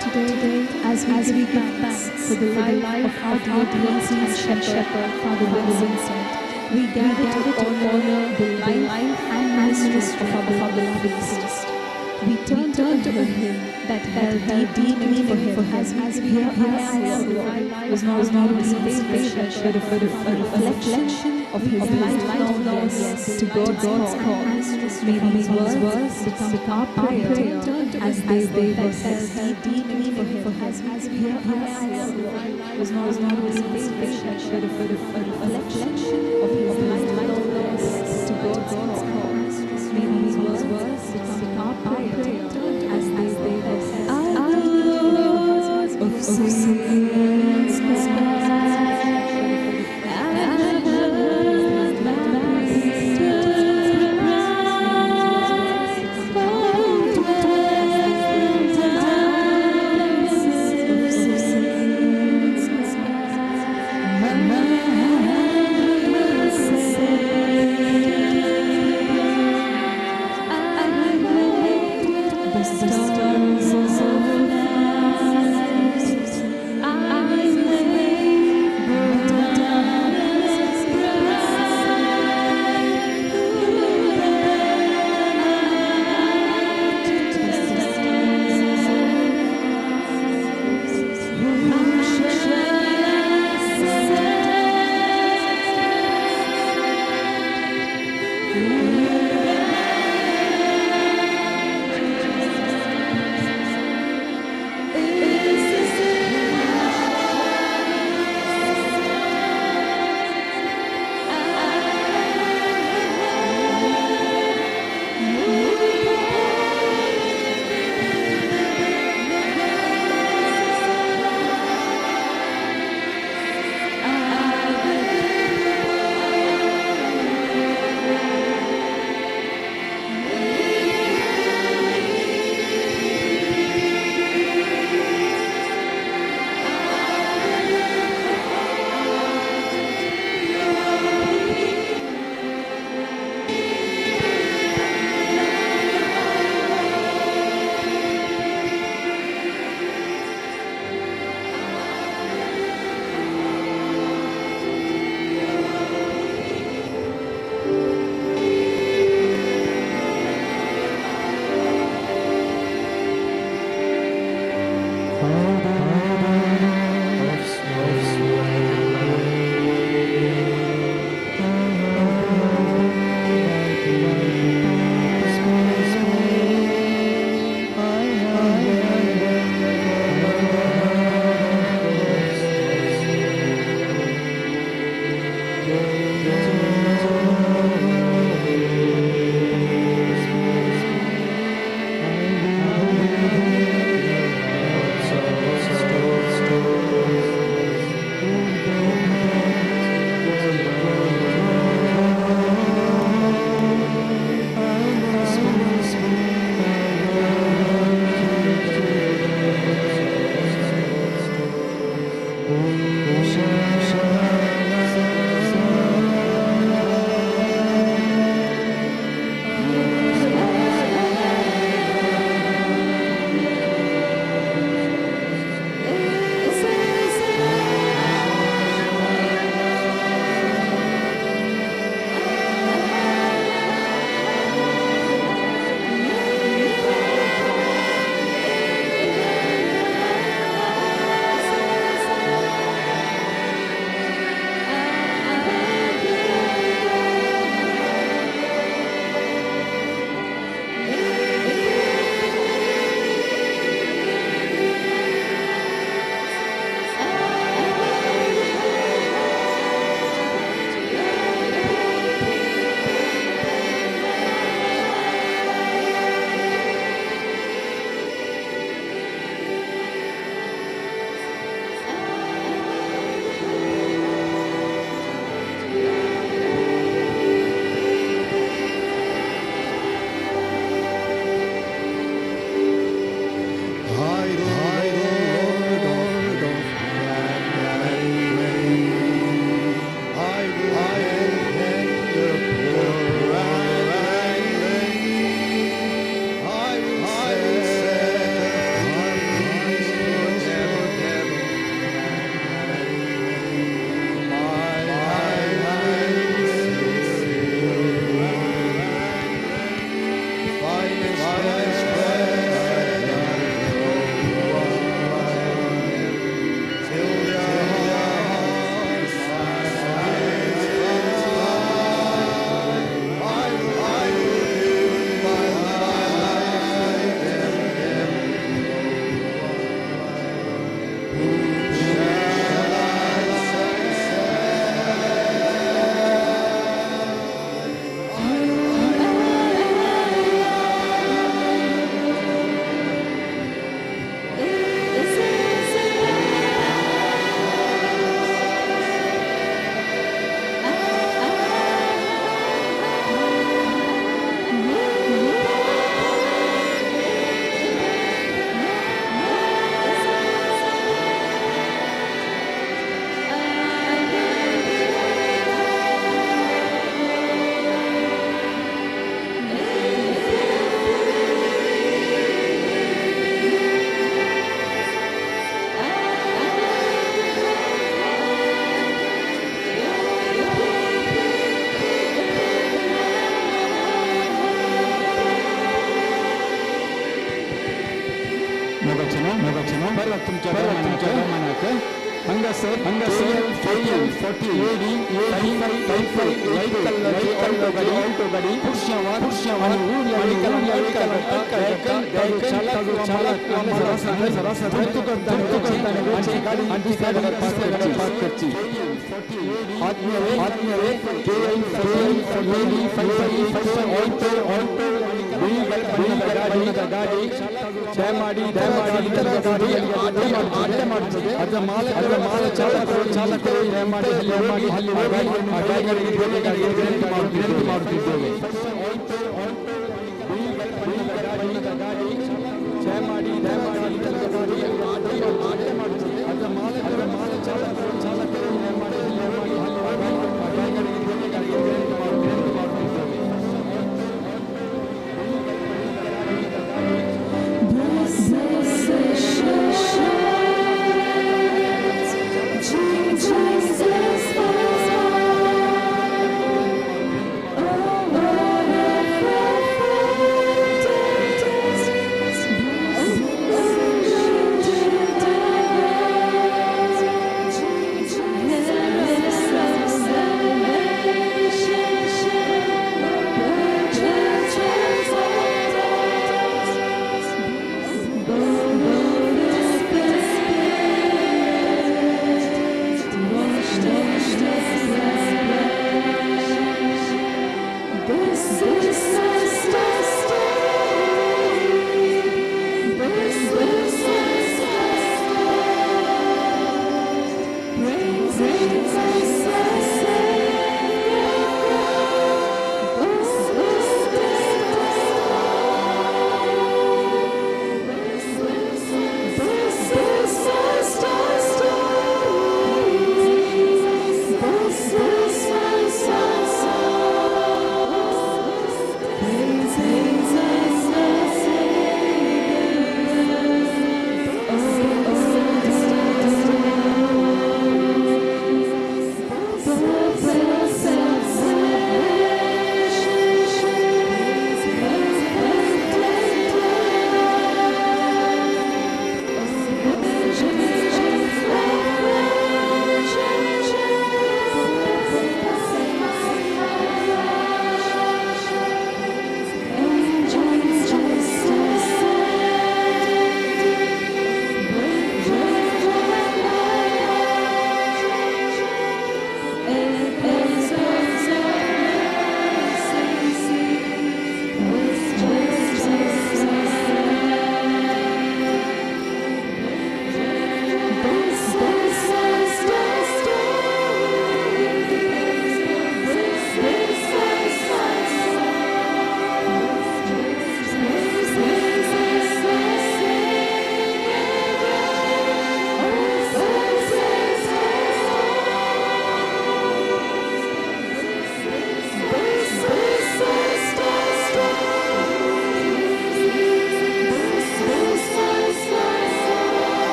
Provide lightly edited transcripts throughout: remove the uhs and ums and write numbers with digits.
Today, as we give thanks for the life of our dear priest and shepherd, Father Vincent, we gather to honor the life and ministry of our beloved priest. We turn to a hymn that held deep meaning for him. As we hear our Lord was not his favorite shepherd, but a reflection of his lifelong yes to God's call. May these words become our prayer as they were held deep meaning for him. As we hear our Lord was not his favorite shepherd, but a reflection of his lifelong yes to God's call. May these words become our prayer as they were held. Of sins and heard my cry, oh, dwell down of sins, my तुमच्या परत तुमच्या मनाक हांगासर हांगासर KL 40 AD 55 55 white कलराची Alto गाडी Alto गाडी पुरशांवान पुरशांवान आणि वेहिकल वेहिकल चालक चालक हांगासर आसा धर्तू करता करता गाडी आनी गाडी पार्क करची. आत्मीय आत्मीय KL KL 40 55 55 Alto Alto गाडी गाडी ದಯಮಾಡಿ ದಯಮಾಡಿ ಇತರ ಗಾಡಿ ಅಡ್ಡ ಮಾಡುತ್ತದೆ ಅದರ ಮಾಲಕರ ಮಾಲ ಚಾಲಕರು ಚಾಲಕರು ದಯಮಾಡಿ ದಯಮಾಡಿ ಅಲ್ಲಿ ಹೋಗಿ ಆ ಗಾಡಿಗಳಿಗೆ ಬೇರೆ ಗಾಡಿಗೆ ವಿನಂತಿ ವಿನಂತಿ ಮಾಡುತ್ತಿದ್ದೇವೆ. ಗಾಡಿ ದಯಮಾಡಿ ದಯಮಾಡಿ ಇತರ ಗಾಡಿ ಅಡ್ಡ ಮಾಡುತ್ತದೆ ಅದರ ಮಾಲಕರ ಮಾಲ ಚಾಲಕರು ಚಾಲಕರು ದಯಮಾಡಿ ದಯಮಾಡಿ ಅಲ್ಲಿ ಹೋಗಿ ಆ ಗಾಡಿಗಳಿಗೆ ಬೇರೆ ಗಾಡಿಗೆ ವಿನಂತಿ ವಿನಂತಿ ಮಾಡುತ್ತಿದ್ದೇವೆ.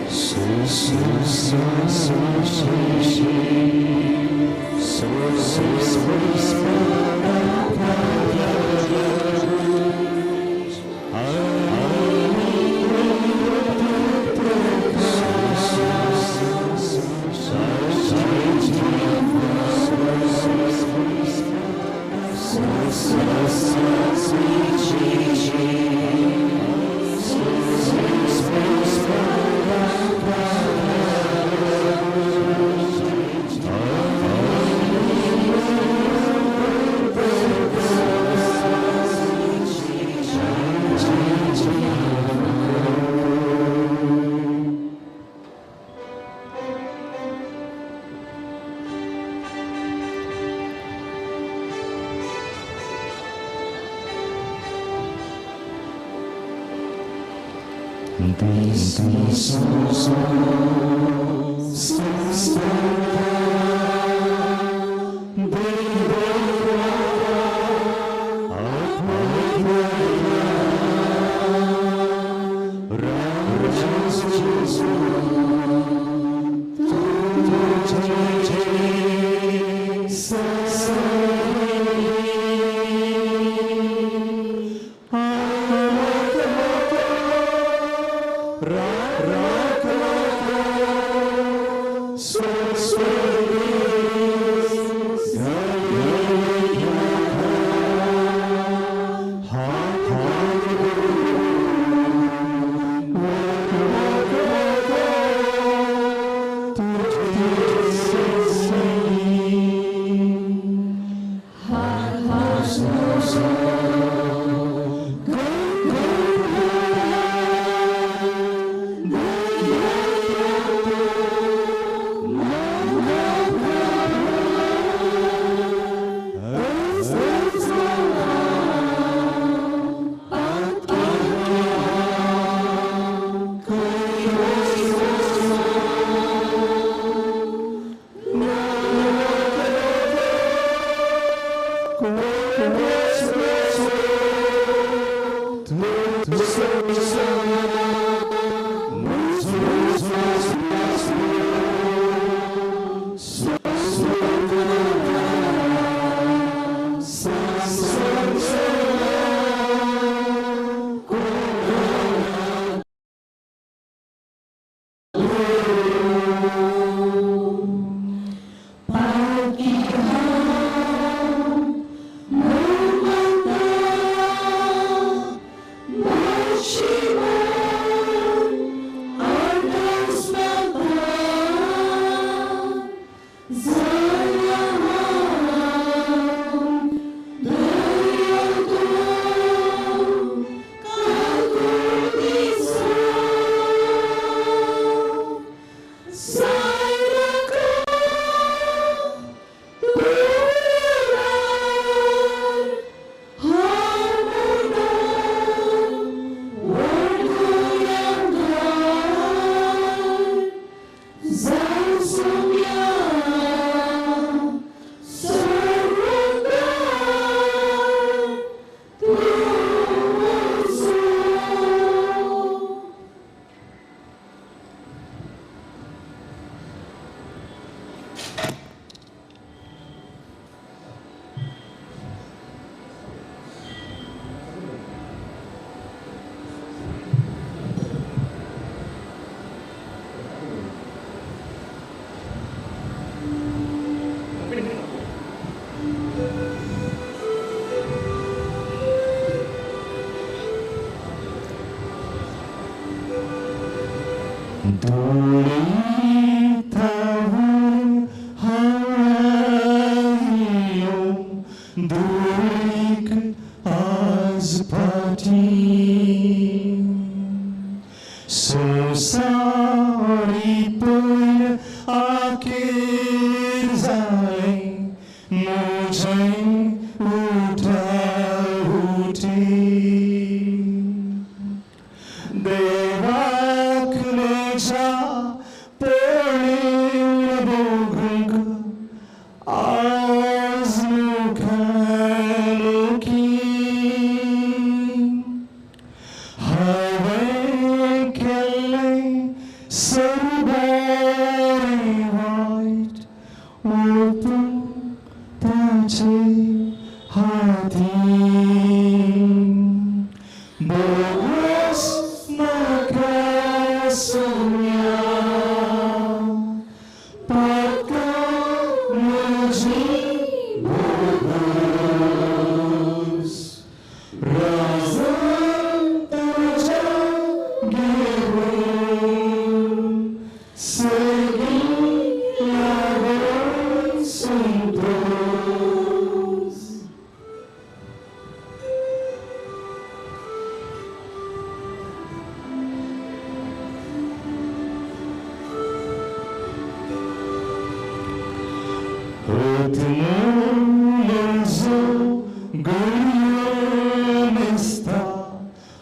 So, so, so,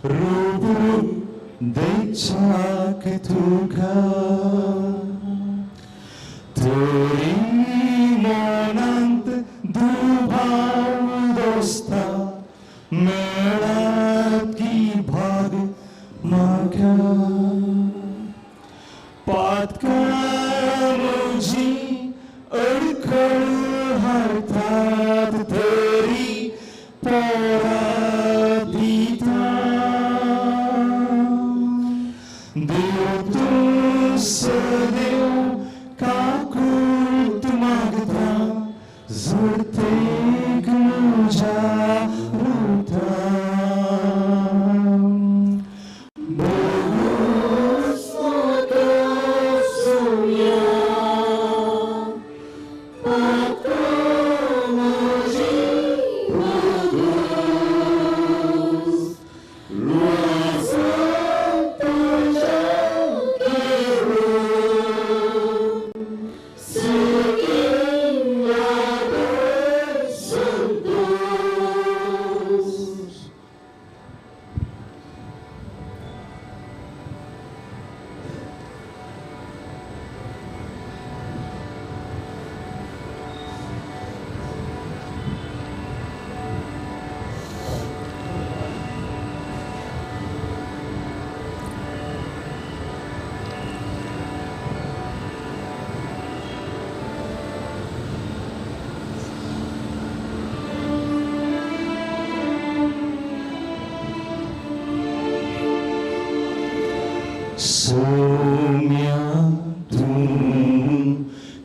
Rupru decha. तुका तरी मनांत दुबाव दोस्ता मेळत की भाग म्हाका पातकां म्हजी अडखळ हाडटात तरी परात दिता देव तूं सदैव काकूट मागता झडतेक म्हज्या रुता सोम्या तूं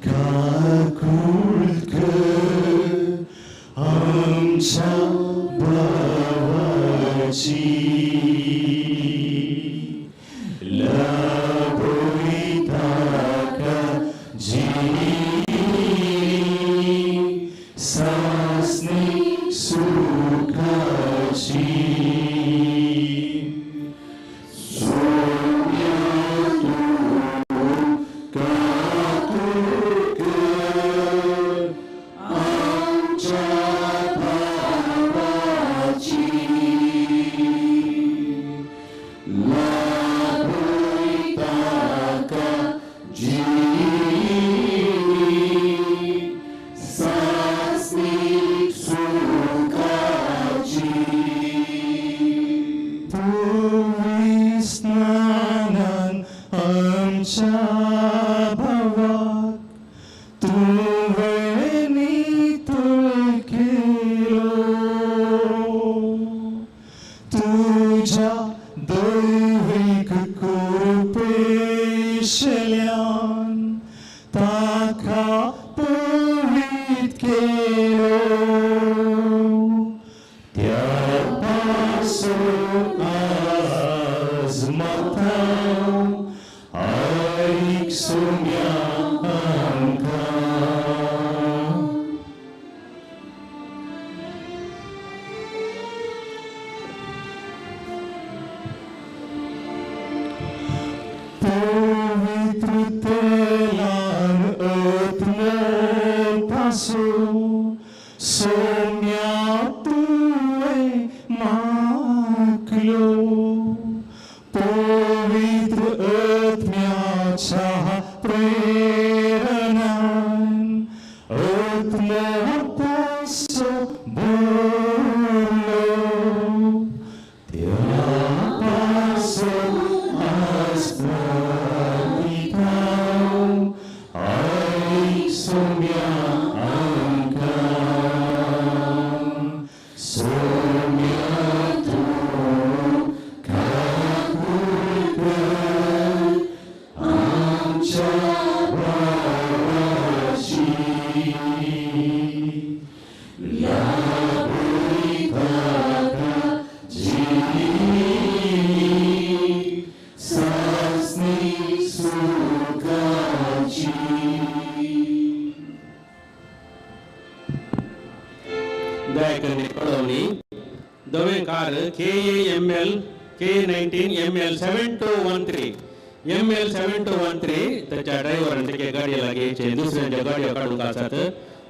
काकूट कर आमच्या भावाची लाभोय ताका जिणी सासणी सुखाची स्नानान आमच्या भावाक तुवें नितळ केलो तुज्या दैवीक कृपेशल्यान ताका पवीत केलो त्या पासून आज मागता आईक सोम्या आमकां. पवित्र तेलान आत्मोपासो सोम्या तुवें मागलो पवित्र आत्म्याच्या प्रेरणान आत्मोपासो भरलो त्या पासून आज मागिता आईक सोम्या आमकां सोम्या तूं काकूट कर आमच्या भावाची लाभोय ताका जिणी सासणी सुखाची. दयाकरणे कळवणी धवें car KAML K19 ML 7213 ML 7213 ताच्या ड्रायव्हरान तेके गाडये लागीं येयचें दुसऱ्यांच्या गाडयो काडूंक आसात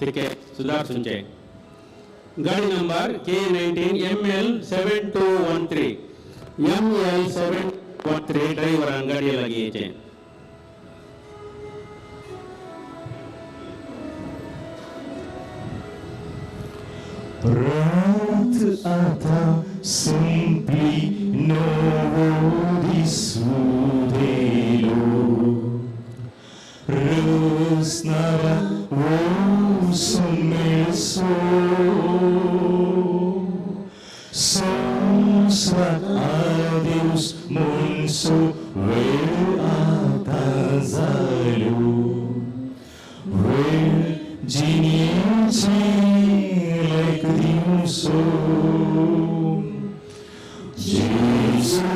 तेके सुदारचें. गाडी नंबर K19 ML 7213 ML 7 1 3 ड्रायव्हरान गाडये लागीं येचें. रात आता संपली नवो दिसू देलो रसणारा वसो मेळसो संवसार आदेस म्हणसो वेळ आतां जालो वेळ जिणेचें लेख दिवसो जेजू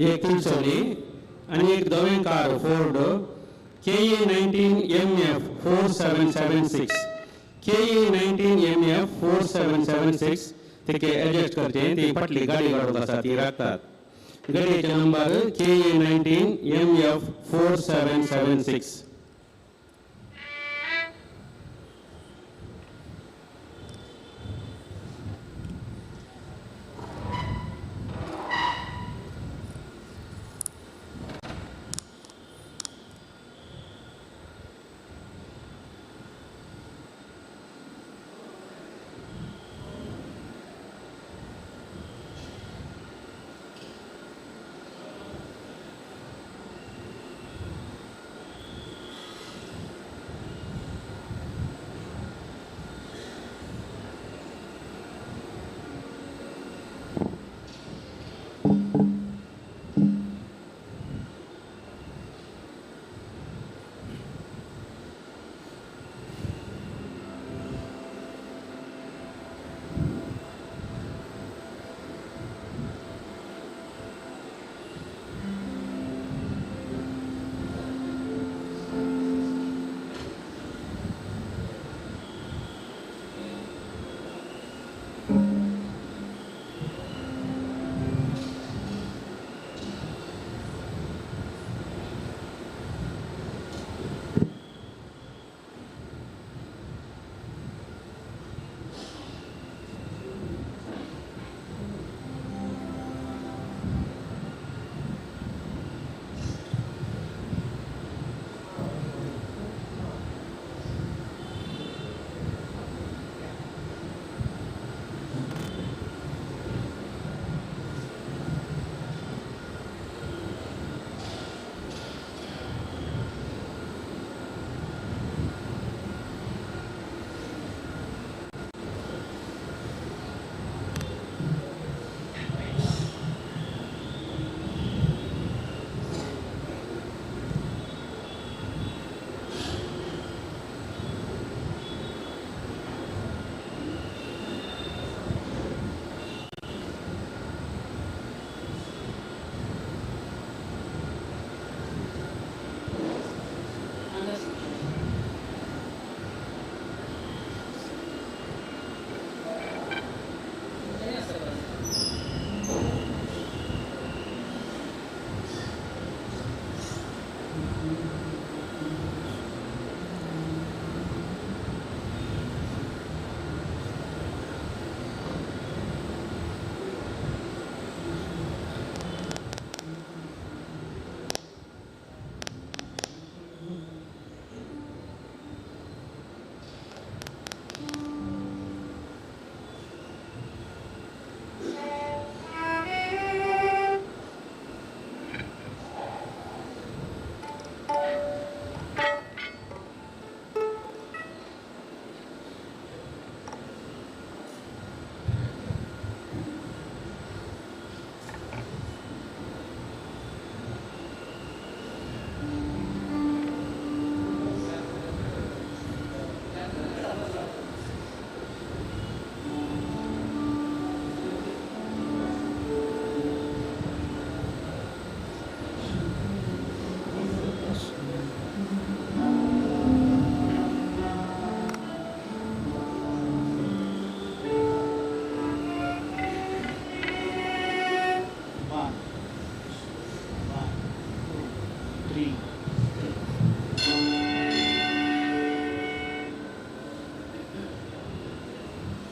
एक तिळसोली आनी एक धवें car Ford KA 19 MF 4776 KA 19 MF 4776 तेके adjust करचें. ती फाटली गाडी काडूंक आसा ती राखतात. गाडयेचे नंबर KA 19 MF 4776.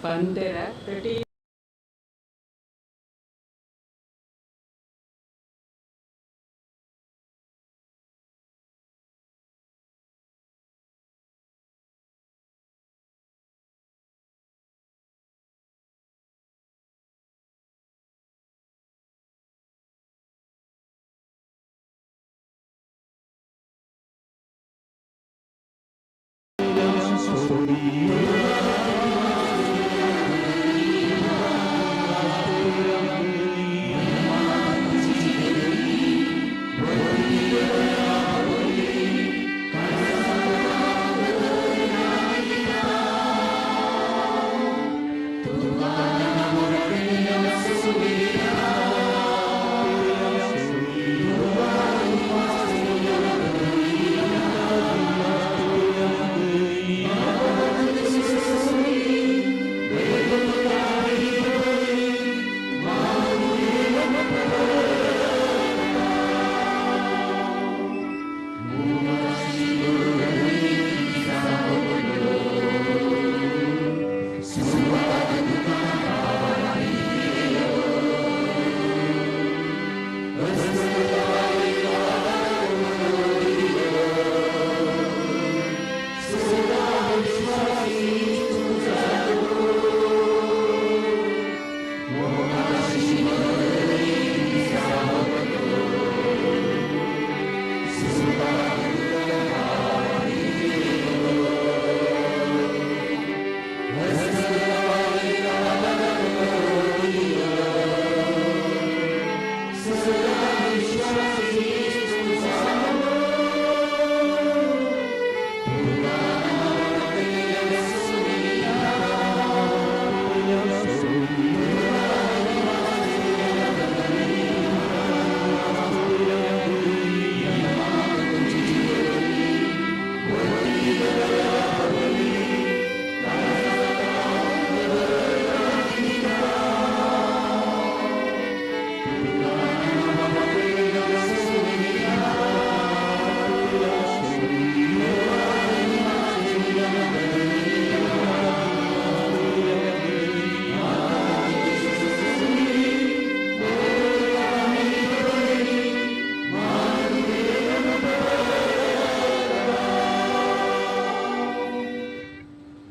Pantera 30.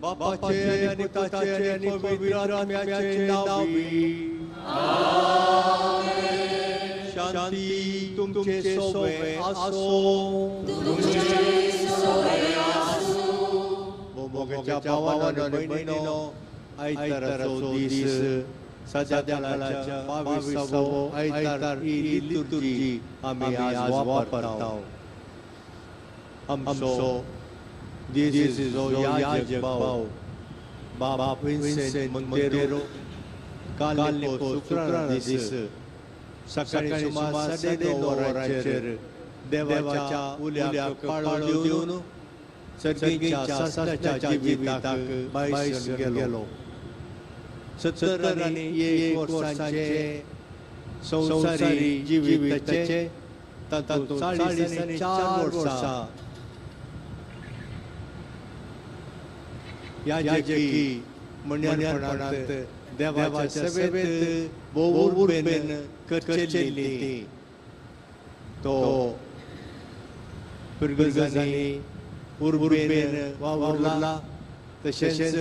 बापाचे आणि पुताचे आणि पवित्र आत्म्याचे नावे. शांती तुमचे सोवे असो. मोगाच्या भावानो आणि बहिणीनो, आयताराचो दीस सदाकाळाच्या 22वो आयतार ही लितुर्जी आमी आज वापरता. आमचो दिसेचो याजक भाव बाप विन्सेंट मोंतेरो काल शुक्रारा दीस सकाळी सुमार 9:30 वरांचेर देवाच्या उल्याक पाळो दिवन सर्गीच्या सत्याच्या जिविताक भायसर गेलो. 71 वर्सांचे संवसारी जिविताचे तातूंत 44 वर्सां याजकी म्हणण्यापणांत देवाच्या सेवेत भोव उर्बेन करचेली ती. तो पिरगजांनी उर्बेन वावुरला, तशेंच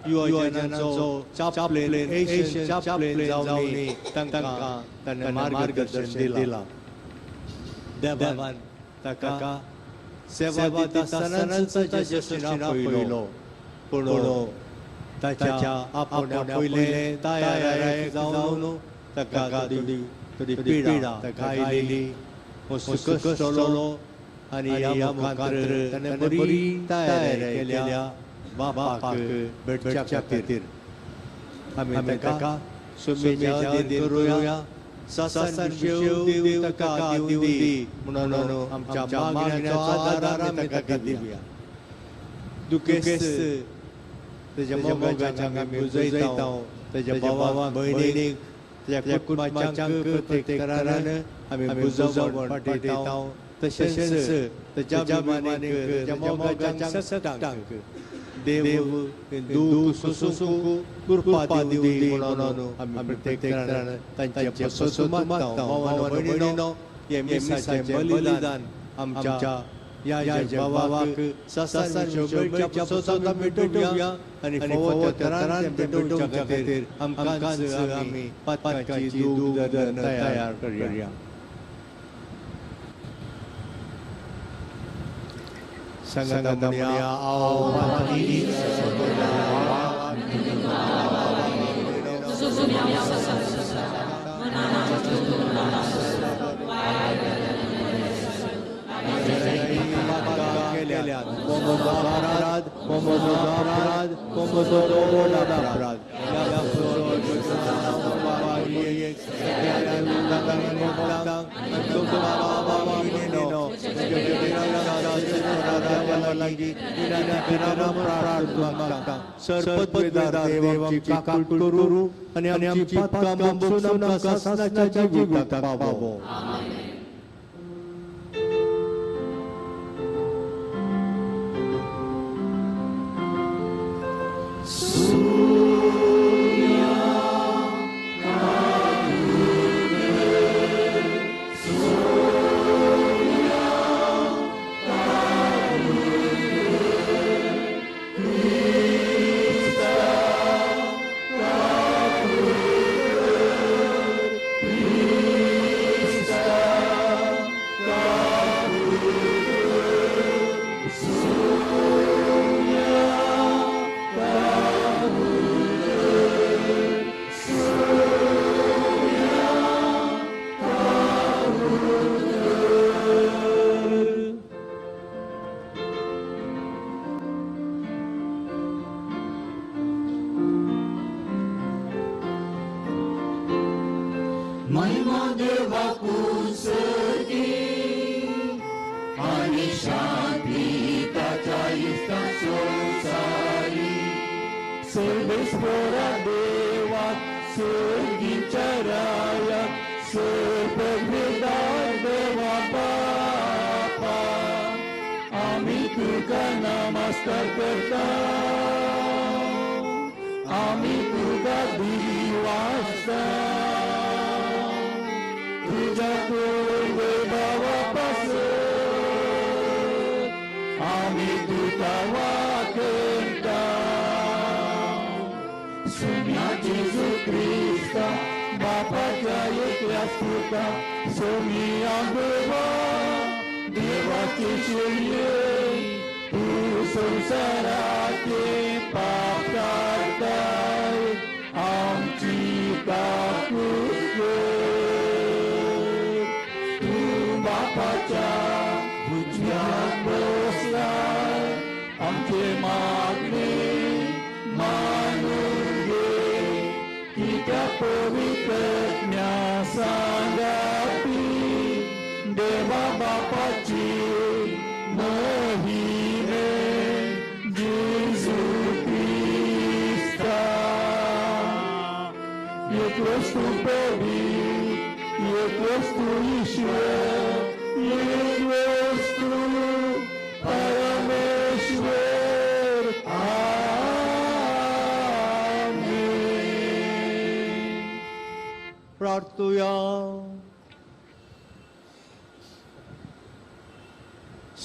युवजनांचो चापलेन एशियन चापलेन जावनी तांकां ताणें मार्गदर्शन दिलां. देवान ताका सेवा दिता आसतनाच ताच्या पयलो, पूण ताच्या आपण्या पयले तयारायक जावन ताका थोडी पिडा ताका आयली, सुकसलो आनी ह्या मुखार ताणें बरी तयारी केल्या बापाक भेटच्या खातीर. आमी ताका सुमेच्या अधीन करुया, सासान शेव देव ताका दिवंदी म्हणून आमच्या मागण्याचो आदार आमी ताका दिवया. दुखेस्त ताच्या मोगाच्याक आमी बुजयता, ताच्या भावाक भयणीक ताच्या कुटुंबाच्यांक प्रत्येक तरान आमी बुजवण पाठयता. तशेंच ताच्या अभिमानीक ताच्या मोगाच्यांक सगळ्यांक देव दूख सोसूंक कृपा दिवं म्हणून आमी प्रत्येक जाण तांचे पासून मागता. भावानो भयणीनो, हें मिसाचें बलिदान आमच्या ह्या जगबावाक सासार मेळच्या पासून आमी भेटोवया आनी फावो त्या तरान तें भेटोवच्या खातीर आमकांच आमी पातकाची दूख तयार करूया. सांगात म्हणया, करू आनी आमची पातकां भोगसून आमकां सासणाच्या जिविताक पावो.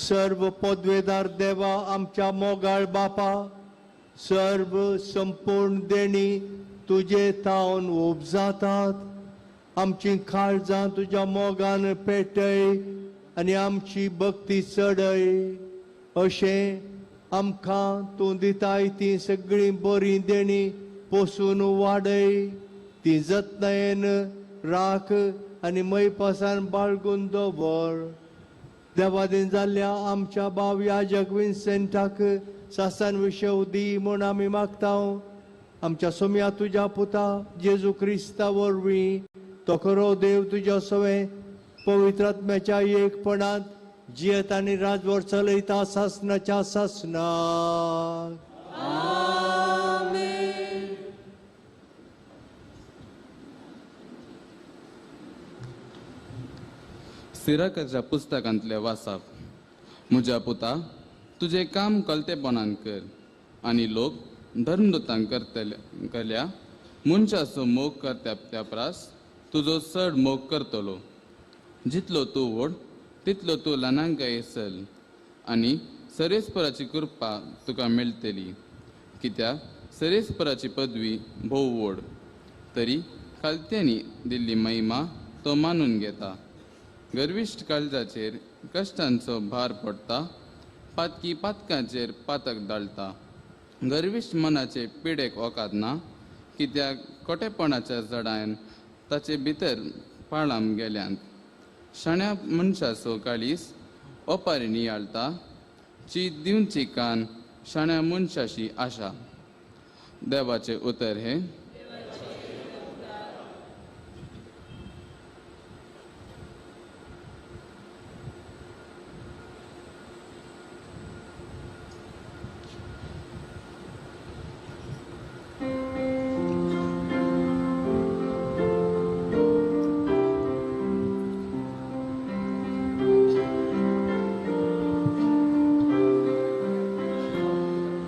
सर्व पदवेदार देवा आमच्या मोगाळ बापा, सर्व संपूर्ण देणी तुजे तावन उपजातात. आमची काळजां तुज्या मोगान पेटय आनी आमची भक्ती चडय. अशें आमकां तूं दिताय ती सगळीं बरीं देणी पोसून वाडय, ती जतनायेन राख आनी मयपासान बाळगून दवर. देवादीन जाल्ल्या आमच्या भाव याजक विन्सेंटाक सासन विशव दी म्हूण आमी मागता. आमच्या सोम्या तुज्या पुता जेजू क्रिस्ता वरवीं तो खरो देव तुज्या सवें पवित्र आत्म्याच्या एकपणांत जियत आनी राजवट चलयता सासनाच्या सासनाक. सिराकाच्या पुस्तकांतले वासाप. म्हज्या पुता, तुजें काम कलतेपणान कर आनी लोक धर्मदूतांक करतले केल्या मनशाचो मोग करत्या त्या प्रास तुजो चड मोग करतलो. जितलो तूं व्हड तितलो तूं ल्हानांक चल आनी सरेस्पराची कृपा तुका मेळटली, कित्याक सरेस्पराची पदवी भोव व्हड तरी खालत्यांनी दिल्ली महिमा तो मानून घेता. गर्विश्ट काळजाचेर कश्टांचो भार पडटा, पातकी पातकांचेर पातक दाळटा. गर्विश्ट मनाचे पिडेक वकाद ना, कित्याक कोटेपणाच्या जडान ताचे भितर पाळाम गेल्यांत. शाण्या मनशाचो काळीस ओपारी नियाळटा, ची दिवची कान शाण्या मनशाशी आशा. देवाचें उतर हें.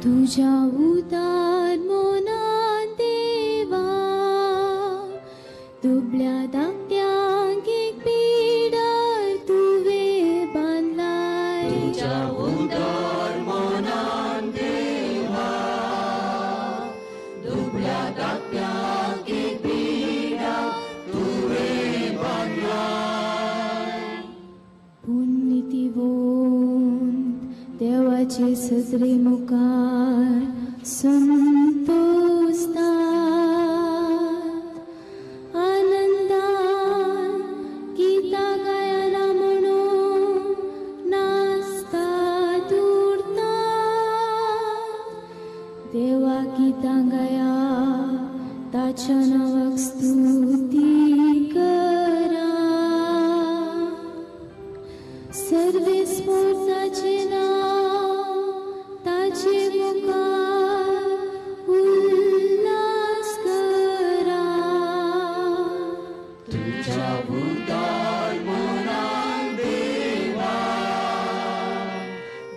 तुझ्या उदार मनान देवा दुबळ्या धाकट्यांक एक पिडार तुवें बांदलाय. तुझ्या उदार मनान देवा दुबळ्या धाकट्यांक एक पिडार तुवें बांदलाय. पूण नितीवंत देवाचे सजरे मुखार संतोषतात, आनंदान गीतां गायला म्हणून नाचतात उरतात. देवा गीतां गाया ताच्या नांवाक स्तुती करा. सर्वे स्फोर्ताचे नांव ताचे मुखार उल्हास करा. तुझ्या उदार मनान देवा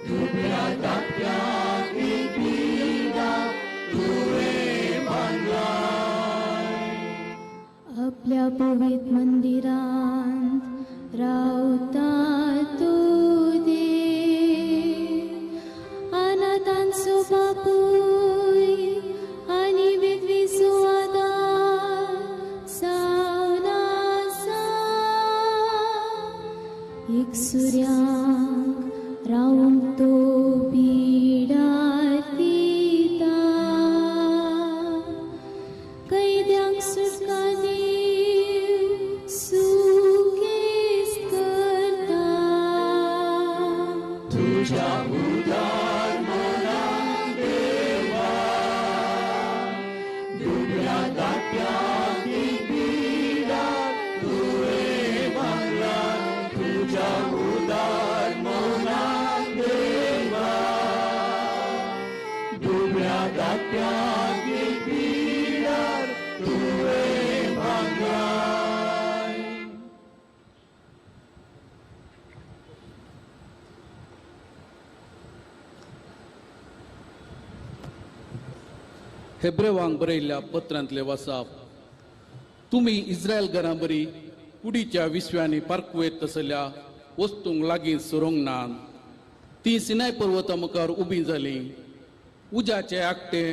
दुबळ्या धाकट्यांक एक पिडा तुवें बांदलाय. आपल्या पवित्र मंदिरांत रावता तो देव, अनाथांचो बापूय आनी विधवेचो आदार जावन आसा. एक सुर्यांक रावंक तो पिडार दिता, कैद्यांक सुटका दिवन सुखेस्त करता. तुझ्या उदार मनान देवा दुबळ्या धाकट्यांक एक पिडा तुवें बांदलाय. तुझ्या उदार मनान देवा दुबळ्या धाकट्यांक एक पिडा तुवें बांदलाय. हेब्रेवांक बरयल्ल्या पत्रांतले वासाप. तुमी इस्रायल घरां बरी कुडीच्या विश्वांनी पारकुवेत तसल्या वस्तूंक लागीं सरूंक ना. ती सिनाय पर्वता मुखार उबी जाली. उज्याचे आकटे,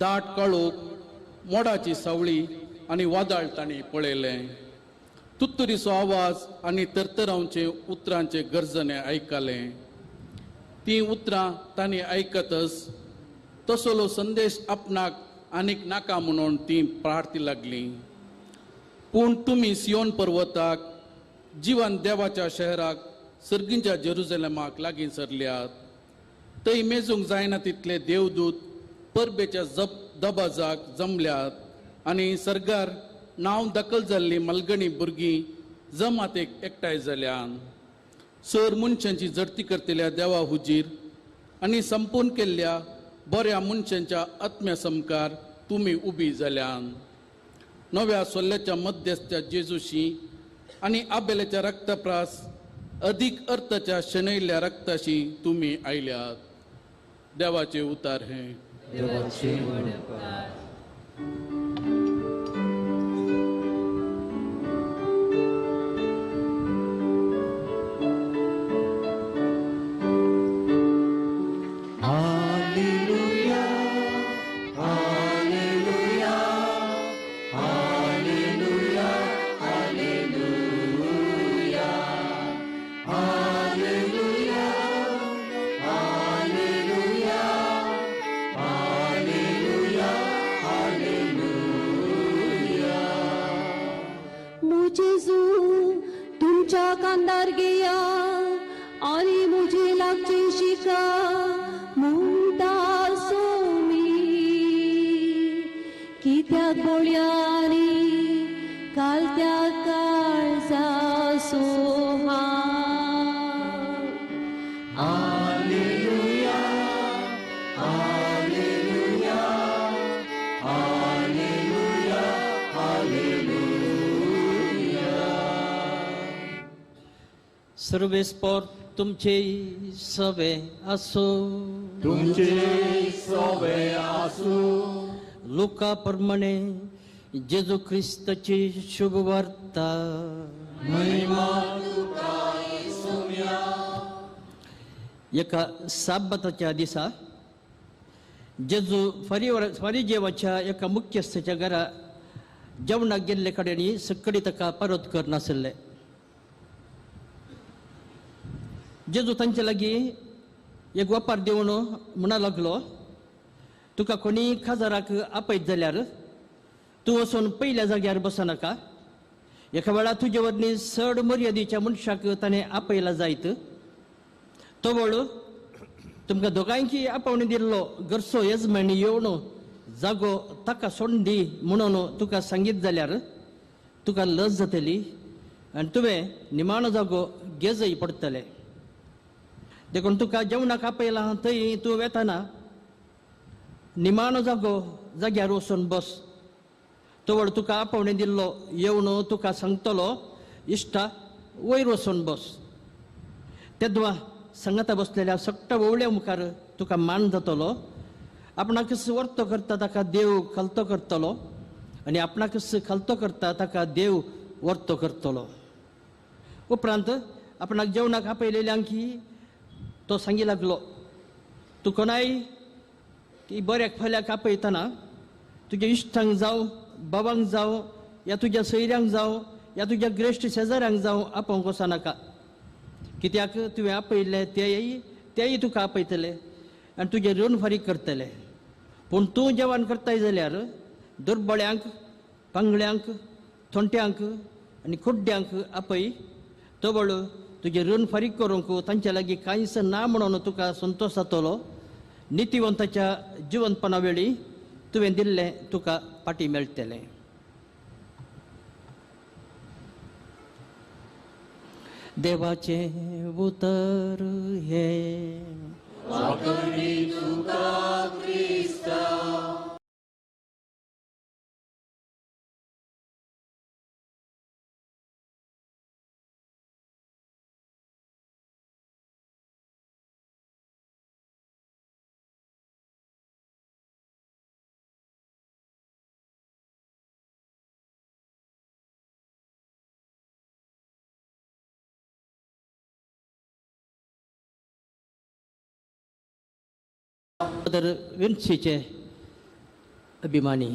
दाट काळोख, मोडाची सावळी आनी वादळ तांणी पळयलें. तुत्तुरीचो आवाज आनी तरतरांचे उतरांचे गर्जने आयकलें. तीं उतरां तांणी आयकतच तसलो संदेश आपणाक आनीक नाका म्हणून ती प्रार्थी लागली. पूण तुमी सियोन पर्वताक, जिवन देवाच्या शहराक, सर्गींच्या जेरुजलेमाक लागीं सरल्यात. थंय मेजूंक जायना तितले देवदूत परबेच्या दबाजाक जमल्यात आनी सर्गार नांव दखल जाल्ली मलगणी भुरगीं जमातेक एकठांय जाल्यान. सर मनशांची जडती करतल्या देवा हुजीर आनी संपूर्ण केल्ल्या बऱ्या मनशांच्या आत्म्या समकार तुमी उबी जाल्यान. नव्या सोल्ल्याच्या मध्यस्थ्या जेजूशी आनी आबेल्याच्या रक्तप्रास अदीक अर्थाच्या शेणयल्ल्या रक्ताशी तुमी आयल्यात. देवाचे उतार हें. देवाचे व्हड उपकार. सर्वेस्पोर तुमचे सवे आसो. तुमचे सवे आसो. लुका प्रमाणे जेजू क्रिस्ताची शुभवार्ता. महिमा तुका येसुया. एका साबाताच्या दिसा जेजू फारीजेवाच्या एका मुख्यस्थाच्या घरा जेवणाक गेल्ले कडेन सकडी ताका परत करनासले. जेजू तांचे लागीं एक वपार दिवन म्हणा लागलो, तुका कोणी खाजराक आपयत जाल्यार तूं वचून पयल्या जाग्यार बसनाका. एका वेळा तुजे वरवीं चड मर्यादीच्या मनशाक ताणें आपयला जायत. तो वळ तुमकां दोगांयकी आपोवणी दिल्लो घरचो येजमानी येवन जागो ताका सोडून दी म्हणून तुका सांगीत जाल्यार तुका लज जातली आनी तुवें निमाणो जागो गेजय पडटलें. देखून तुका जेवणाक आपयला थंय तूं वेताना निमाणो जागो जाग्यार वचून बस. तवळ तुका आपोवणें दिल्लो येवन तुका सांगतलो, इश्टा वयर वचून बस. तेदवा सांगाता बसलेल्या सगळ्या ओवळ्या मुखार तुका मान जातलो. आपणाकच वर्तो करता ताका देव खालतो करतलो आनी आपणाकच खालतो करता ताका देव वर्तो करतलो. उपरांत आपणाक जेवणाक आपयलेल्यांकी तो सांगी लागलो, तूं कोणाय की बऱ्याक फाल्याक आपयतना तुज्या इश्टांक जावं, बाबांक जावं, या तुज्या सोयऱ्यांक जावं, या तुज्या ग्रेश्ट शेजाऱ्यांक जावं आपोवंक वचनाका. कित्याक तुवें आपयल्लें तेय तुका आपयतले आनी तुजें ऋण फारीक करतले. पूण तूं जेवण करताय जाल्यार दुर्बळ्यांक, पांगळ्यांक, थोंट्यांक आनी कुड्ड्यांक आपय. तवळ तुजें ऋण फारीक करूंक तांचे लागीं कांयच ना म्हणून तुका संतोश जातलो. नितिवंताच्या जिवंतपणा वेळी तुवें दिल्लें तुका फाटीं मेळटलें. देवाचें उतर हें. तुका क्रिस्ता. फादर विन्सीचे अभिमानी,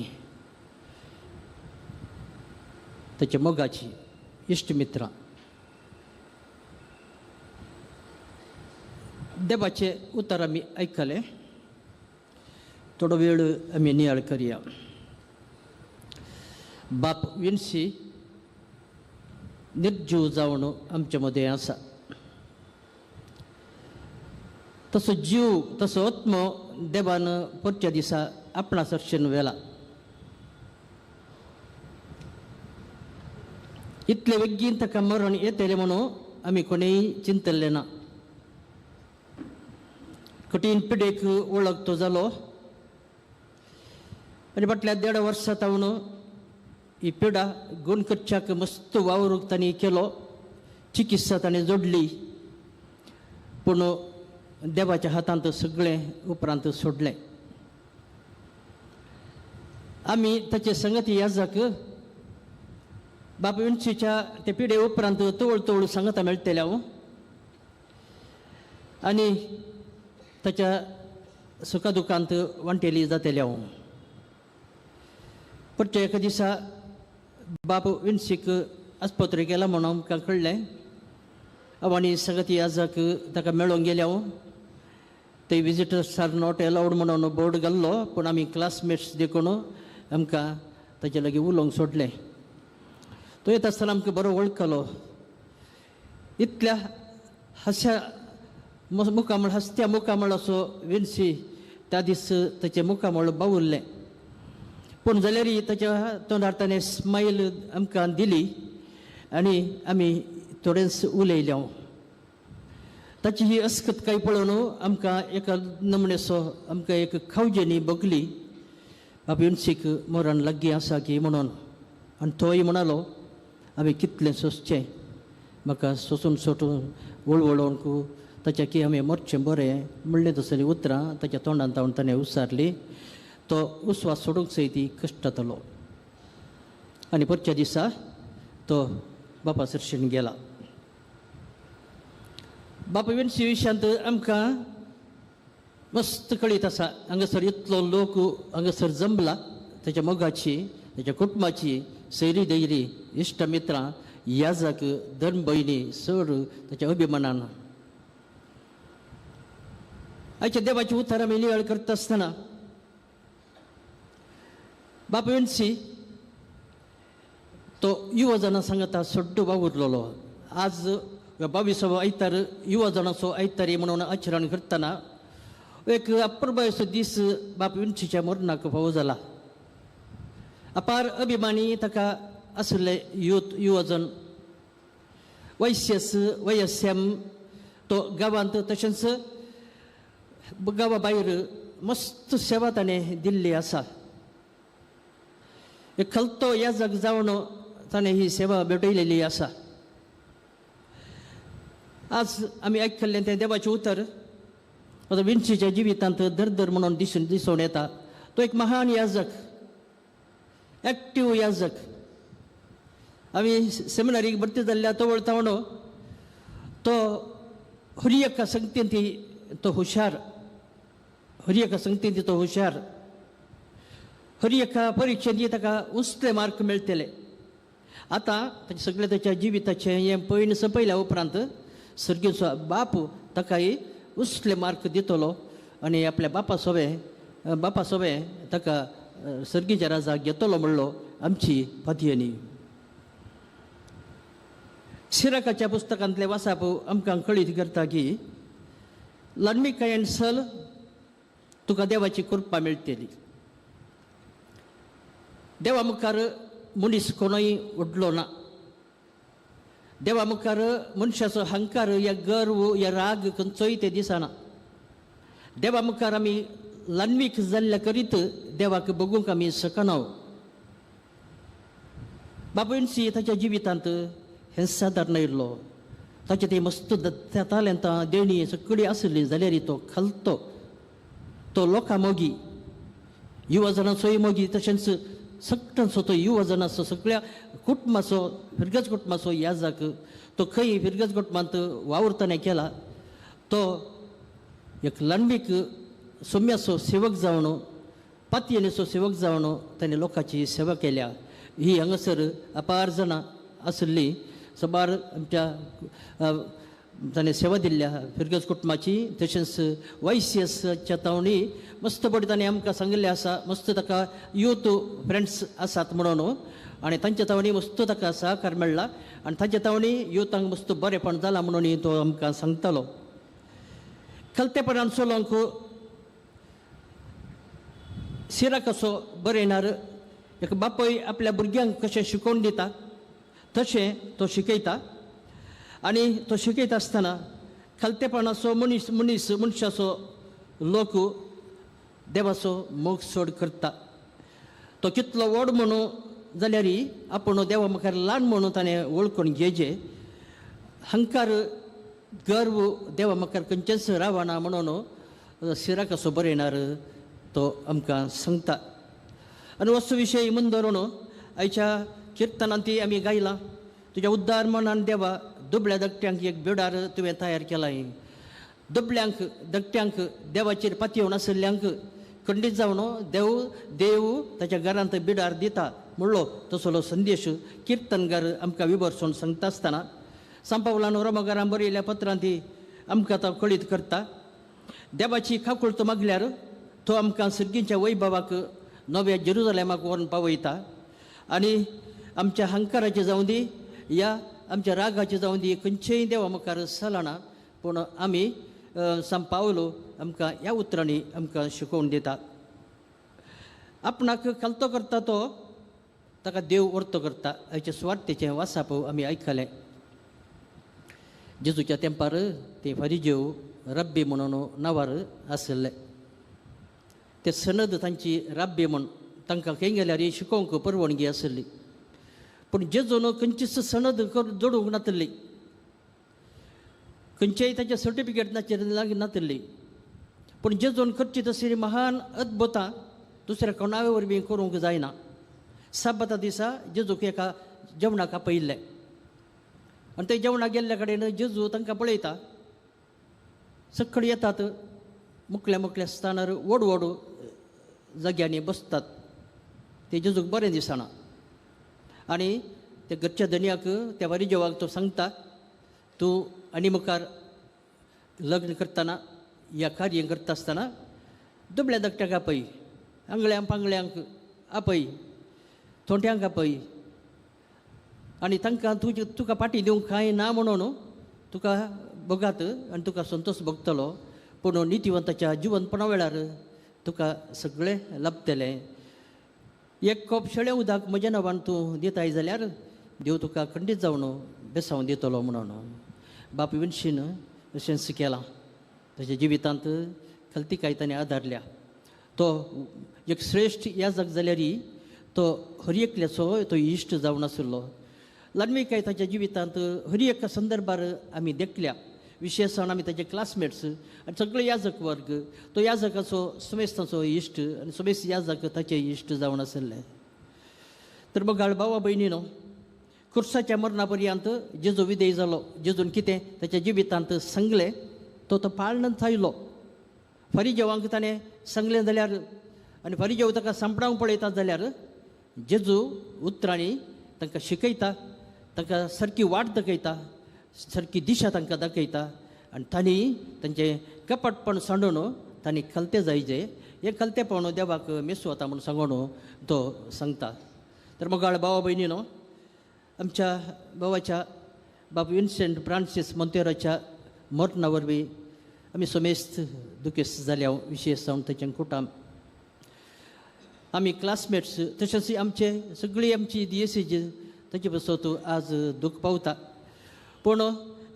ताच्या मोगाची इश्ट मित्रां, देवाचे उतर आमी आयकले. थोडो वेळ आमी नियाळ करया. बाप विन्सी निर्जीव जावन आमचे मदें आसा. तसो जीव तसो आत्मो देवान परच्या दिसा आपणा सरशेन व्हेला. इतले बेगीन ताका मरण येतलें म्हणून आमी कोणेय चिंतल्लें ना. कठीण पिडेक वळख तो जालो आनी फाटल्या 1.5 वर्सां तावन ही पिडा गुण करच्याक मस्त वावरूक तांणी केलो. चिकित्सा ताणें जोडली, पूण देवाच्या हातांत सगळें उपरांत सोडलें. आमी ताचे संगती याजक बाप विन्सीच्या ते पिडे उपरांत तवळ तवळ सांगता मेळटले हांव आनी ताच्या सुखा दुखांत वांटेली जातले हांव. परते एका दिसा बाप विन्सीक आस्पत्रे गेला म्हणून आमकां कळ्ळें. हांव आनी संगती याजक ताका मेळोंक गेले हांव. ते विजिटर्स are not allowed म्हणून बोर्ड घाल्लो, पूण आमी क्लासमेट्स देखून आमकां ताचे लागीं उलोवंक सोडलें. तो येता आसतना आमकां बरो वळखलो. इतल्या हास्या मुखामळ हसत्या मुखामळ असो विन्सी त्या दीस ताचें मुखामळ बावुरलें, पूण जाल्यार ताच्या तोंडार ताणें स्मायल आमकां दिली आनी आमी थोडेंच उलयले. ताची ही अस्कतकाय पळोवन आमकां एका नमणेचो आमकां एक खावजेनी बगली बाप विन्सीक मरण लागीं आसा की म्हणून. आनी तोय म्हणालो आमी कितलें सोंसचें, म्हाका सोंसून सोटून वळवळोवंक ताच्या की आमी मरचें बरें म्हणलें. तसलीं उतरां ताच्या तोंडांत हांव ताणें उसारली. तो उस्वास सोडूंक सयत कश्टतलो आनी परच्या दिसा तो बापा सरशीन गेला. बापा विन्सी विशयांत आमकां मस्त कळीत आसा. हांगासर इतलो लोक हांगासर जमला, ताच्या मोगाची, ताच्या कुटुंबाची, सैरी दैरी, इश्ट मित्रां, याजक, धर्म भयणी चड ताच्या अभिमानान. आयच्या देवाची उतरां आमी नियाळ करता आसतना बाप विन्सी तो युवा जाणां सांगता सड्डो वावुरलेलो. आज 22वो आयतार युवा जाणांचो आयतारी म्हणून आचरण करतना एक अप्रबायचो दीस बाप विन्सीच्या मरणाक फावो जाला. अपार अभिमानी ताका आशिल्ले युथ युवजन वैश्यस वयस्यम तो गांवांत तशेंच गांवा भायर मस्त सेवा ताणें दिल्ली आसा. एक खलतो याजक जावन ताणें ही सेवा भेटयलेली आसा. आज आमी आयकल्लें तें देवाचें उतर आतां विन्सीच्या जिवितांत दर म्हणून दिसून दिसून येता. तो एक महान याजक, एक्टीव याजक. आमी सेमिनारीक भरती जाल्ल्या तवळ तावणो तो हर एका संगतीन तो हुशार, हर एका संगतीन तो हुशार. हर एका परिक्षेंत ताका उंचले मार्क मेळटले. आतां ताचे सगळे ताच्या जिविताचें हें पयण सोंपयल्या उपरांत सर्गीचो बाप ताकाय उंचले मार्क दितलो आनी आपल्या बापा सोबें बापा सोबें ताका सर्गीच्या राजाक घेतलो म्हणलो आमची पातयेनी. सिराकाच्या पुस्तकांतले वासाप आमकां कळीत करता की ल्हानमिकायेन सल तुका देवाची कृपा मेळटली. देवा मुखार मनीस कोणूय व्हडलो ना. देवा मुखार मनशाचो हंकार या गर्व या राग खंयचोय ते दिसना. देवा मुखार आमी ल्हानवीक जाल्ल्या करीत देवाक बगूंक आमी शकना. बाप विन्सी ताच्या जिवितांत हें सादारण आयिल्लो. ताचें ते मस्त तालेंतां देणी सगळी आसली जाल्यार तो खालतो, तो लोकां मोगी, युवा जाणांचोय मोगी, तशेंच सगळ्यांचो तो युवा जाणांचो सगळ्या कुटुंबाचो फिरगज कुटुंबाचो याजक. तो खंय फिरगज कुटुंबांत वावुरतना केला. तो एक ल्हानवीक सोम्याचो सेवक जावन पातयेनेचो सेवक जावन ताणें लोकांची सेवा केल्या. ही हांगासर अपार जाणां आशिल्ली सबार आमच्या ताणें सेवा दिल्ल्या फिरगज कुटुंबाची. तशेंच वायसीएसच्या तावणी मस्त बरी ताणें आमकां सांगिल्लें आसा. मस्त ताका यूथ फ्रेंड्स आसात म्हणून आनी तांच्या तावणी मस्त ताका सहकार मेळ्ळा आनी तांच्या तावणी युथांक मस्त बरेपण जालां म्हणून तो आमकां सांगतालो. खलतेपणान चलोवंक सिराक असो बरयणार एक बापूय आपल्या भुरग्यांक कशें शिकोवन दिता तशें तो शिकयता. आनी तो शिकयता आसतना खालतेपणाचो मनीस मनीस मनशाचो लोक देवाचो मोग सोड करता. तो कितलो व्हड म्हणू जाल्यार आपूण देवा मुखार ल्हान म्हणून ताणें वळखून घेवचें. हंकार गर्व देवा मुखार खंयचेंच रावना म्हणून सिराकाचो बरयणार तो आमकां सांगता. आनी वस्तू विशय म्हूण धरून आयच्या किर्तनांत ती आमी गायलां, तुज्या उद्दार मनान देवा दुबळ्या धाकट्यांक एक बिडार तुवें तयार केलां. दुबळ्यांक धाकट्यांक देवाचेर पातयेवन आशिल्ल्यांक खंडीत जावन देव देव ताच्या घरांत बिडार दिता म्हणलो तसलो संदेश किर्तनगार आमकां विवर्सून सांगता आसतना सांपावलान रोमगारान बरयल्ल्या पत्रांत आमकां तो कळीत करता. देवाची काकुळट मागल्यार तो आमकां सर्गीच्या वैभवाक नव्या जेरुजलेमाक व्हरून पावयता. आनी आमच्या हंकाराचें जावं दी या आमच्या रागाचें जावं दी खंयचेय देवा मुखार चलना, पूण आमी सांत पावलो आमकां ह्या उतरांनी आमकां शिकोवन दिता. आपणाक खालतो करता तो ताका देव वर्तो करता हाचे सुवार्थेचें वासाप आमी आयकलें. जेजूच्या तेंपार ते फारिजेव रब्बी म्हणून नांवार आशिल्ले. ते सनद तांची रब्बी म्हूण तांकां खंय गेल्यार शिकोवंक परवानगी आशिल्ली, पूण जेजून खंयचीच सनद जोडूंक नातिल्ली, खंयचेय ताचे सर्टिफिकेट नाचेर नातिल्ली. पूण जेजून करची तसली महान अद्भुतां दुसऱ्या कोणाय वरवीं करूंक जायना. साबाता दिसा जेजूक एका जेवणाक आपयिल्लें आनी ते जेवणाक गेल्ल्या कडेन जेजू तांकां पळयता. सकळ येतात मुकल्या मुकल्या स्थानार व्हड व्हड जाग्यांनी बसतात, ते जेजूक बरें दिसना. आनी ते घरच्या धनयाक त्या वारिजेवाक तो सांगता, तूं आनी मुखार लग्न करतना या कार्य करता आसतना दुबळ्या धाकट्याक आपय, आंगळ्यांक पांगळ्यांक आपय, थोंट्यांक आपय आनी तांकां तुजे तुका पाटी दिवंक कांय ना म्हणून तुका भोगात आनी तुका संतोश भोगतलो, पूण नितिवंताच्या जिवनपणा वेळार तुका सगळें लाभतलें. एक कप शेळें उदक म्हज्या नांवान तूं दिताय जाल्यार देव तुका खंडीत जावन बेसावन दितलो म्हणून बाप विनशीन अशेंच केलां. ताच्या जिवितांत खलतिकाय ताणें आदारल्या. तो एक श्रेश्ठ याजक जाल्यार तो हर एकल्याचो तो इश्ट जावन आशिल्लो. ल्हानविकाय ताच्या जिवितांत हर एका संदर्भार आमी देखल्या. विशेषण आमी ताचे क्लासमेट्स आनी सगळे याजक वर्ग तो याजकाचो समेस्तांचो इश्ट आनी समेस्त याजक ताचे इश्ट जावन आशिल्ले. तर मग भावा भयणीनो, खुर्साच्या मरणा पर्यंत जेजू विधेय जालो. जेजून कितें ताच्या जिवितांत सांगलें तो तो पाळणत आयलो. फारिजेवांक ताणें सांगलें जाल्यार आनी फारिजेव ताका सांपडावंक पळयतात जाल्यार जेजू उतरांनी तांकां शिकयता, तांकां सारकी वाट दाखयता, सारकी दिशा तांकां दाखयता आनी तांणी तांचें कपटपण सांडून तांणी खलतें जायचे, हें खलतेपण देवाक मेसू वता म्हूण सांगून तो सांगता. तर मगाळ भावा भयणीनो, आमच्या भावाच्या बाब विन्सेंट फ्रांसीस मोंतेराच्या मरणा वरवीं आमी समेस्त दुखेस्त जाल्या, विशेश जावन ताचें कुटुंब, आमी क्लासमेट्स, तशेंच आमचे सगळी आमची दियेसीज ताचे पासत आज दूख पावता. पूण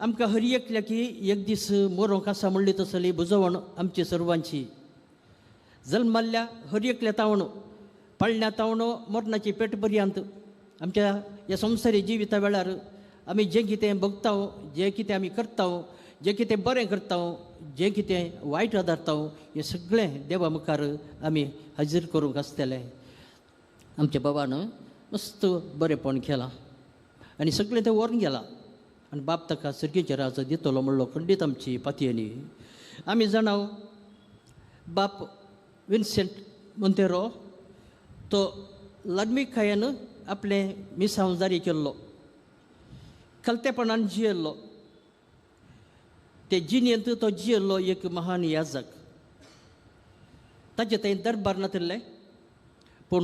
आमकां हर एकल्या की एक दीस मरोंक आसा म्हणली तसली बुजवण आमची सर्वांची. जल्माल्ल्या हर एकल्या तावण पाळण्या तावण मरणाची पेट पर्यंत आमच्या ह्या संवसारी जिविता वेळार आमी जें कितें भोगता, जें कितें आमी करता, जें कितें बरें करता, जें कितें वायट आदारता, हें सगळें देवा मुखार आमी हाजीर करूंक आसतलें. आमच्या बाबान मस्त बरेंपण केलां आनी सगळें तें व्हरून गेलां आनी बाप ताका सर्गीचे राज दितलो म्हणलो खंडीत आमची पातयेनी. आमी जाणाव बाप विन्सेंट मोंतेरो तो ल्हानविकायेन आपलें मिसांव जारी केल्लो, खलतेपणान जियेल्लो. ते जिणेंत तो जियेल्लो एक महान याजक. ताचे थंय दरबार नातिल्लें, पूण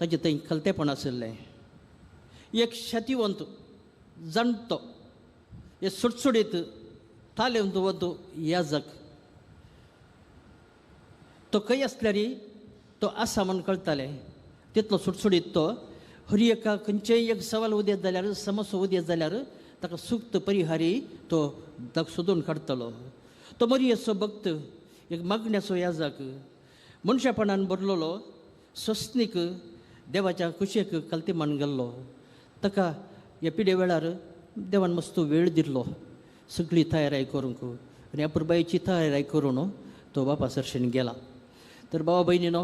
ताचे थंय खलतेपण आशिल्लें. एक शतिवंत जाणटो, एक सुटसुटीत तालेवंत याजक. तो खंय आसल्यार तो आसा म्हूण कळटालें, तितलो सुटसुटीत तो. हर एका खंयचेय एक सवाल उदेत जाल्यार, समस्या उदेत जाल्यार ताका सुक्त परिहारी तो ताका सोदून काडटलो. तो मरियेचो भक्त, एक मागण्याचो याजक, मनशापणान भरलेलो, सोसनीक, देवाच्या कुशेक कल्तीमान गेल्लो. ताका ह्या पिडे वेळार देवान मस्त वेळ दिल्लो. सगळी तयारी करूंक आनी अपुरबायेची तयारी करून तो बापा सरशेन गेला. तर भावा भयणीनो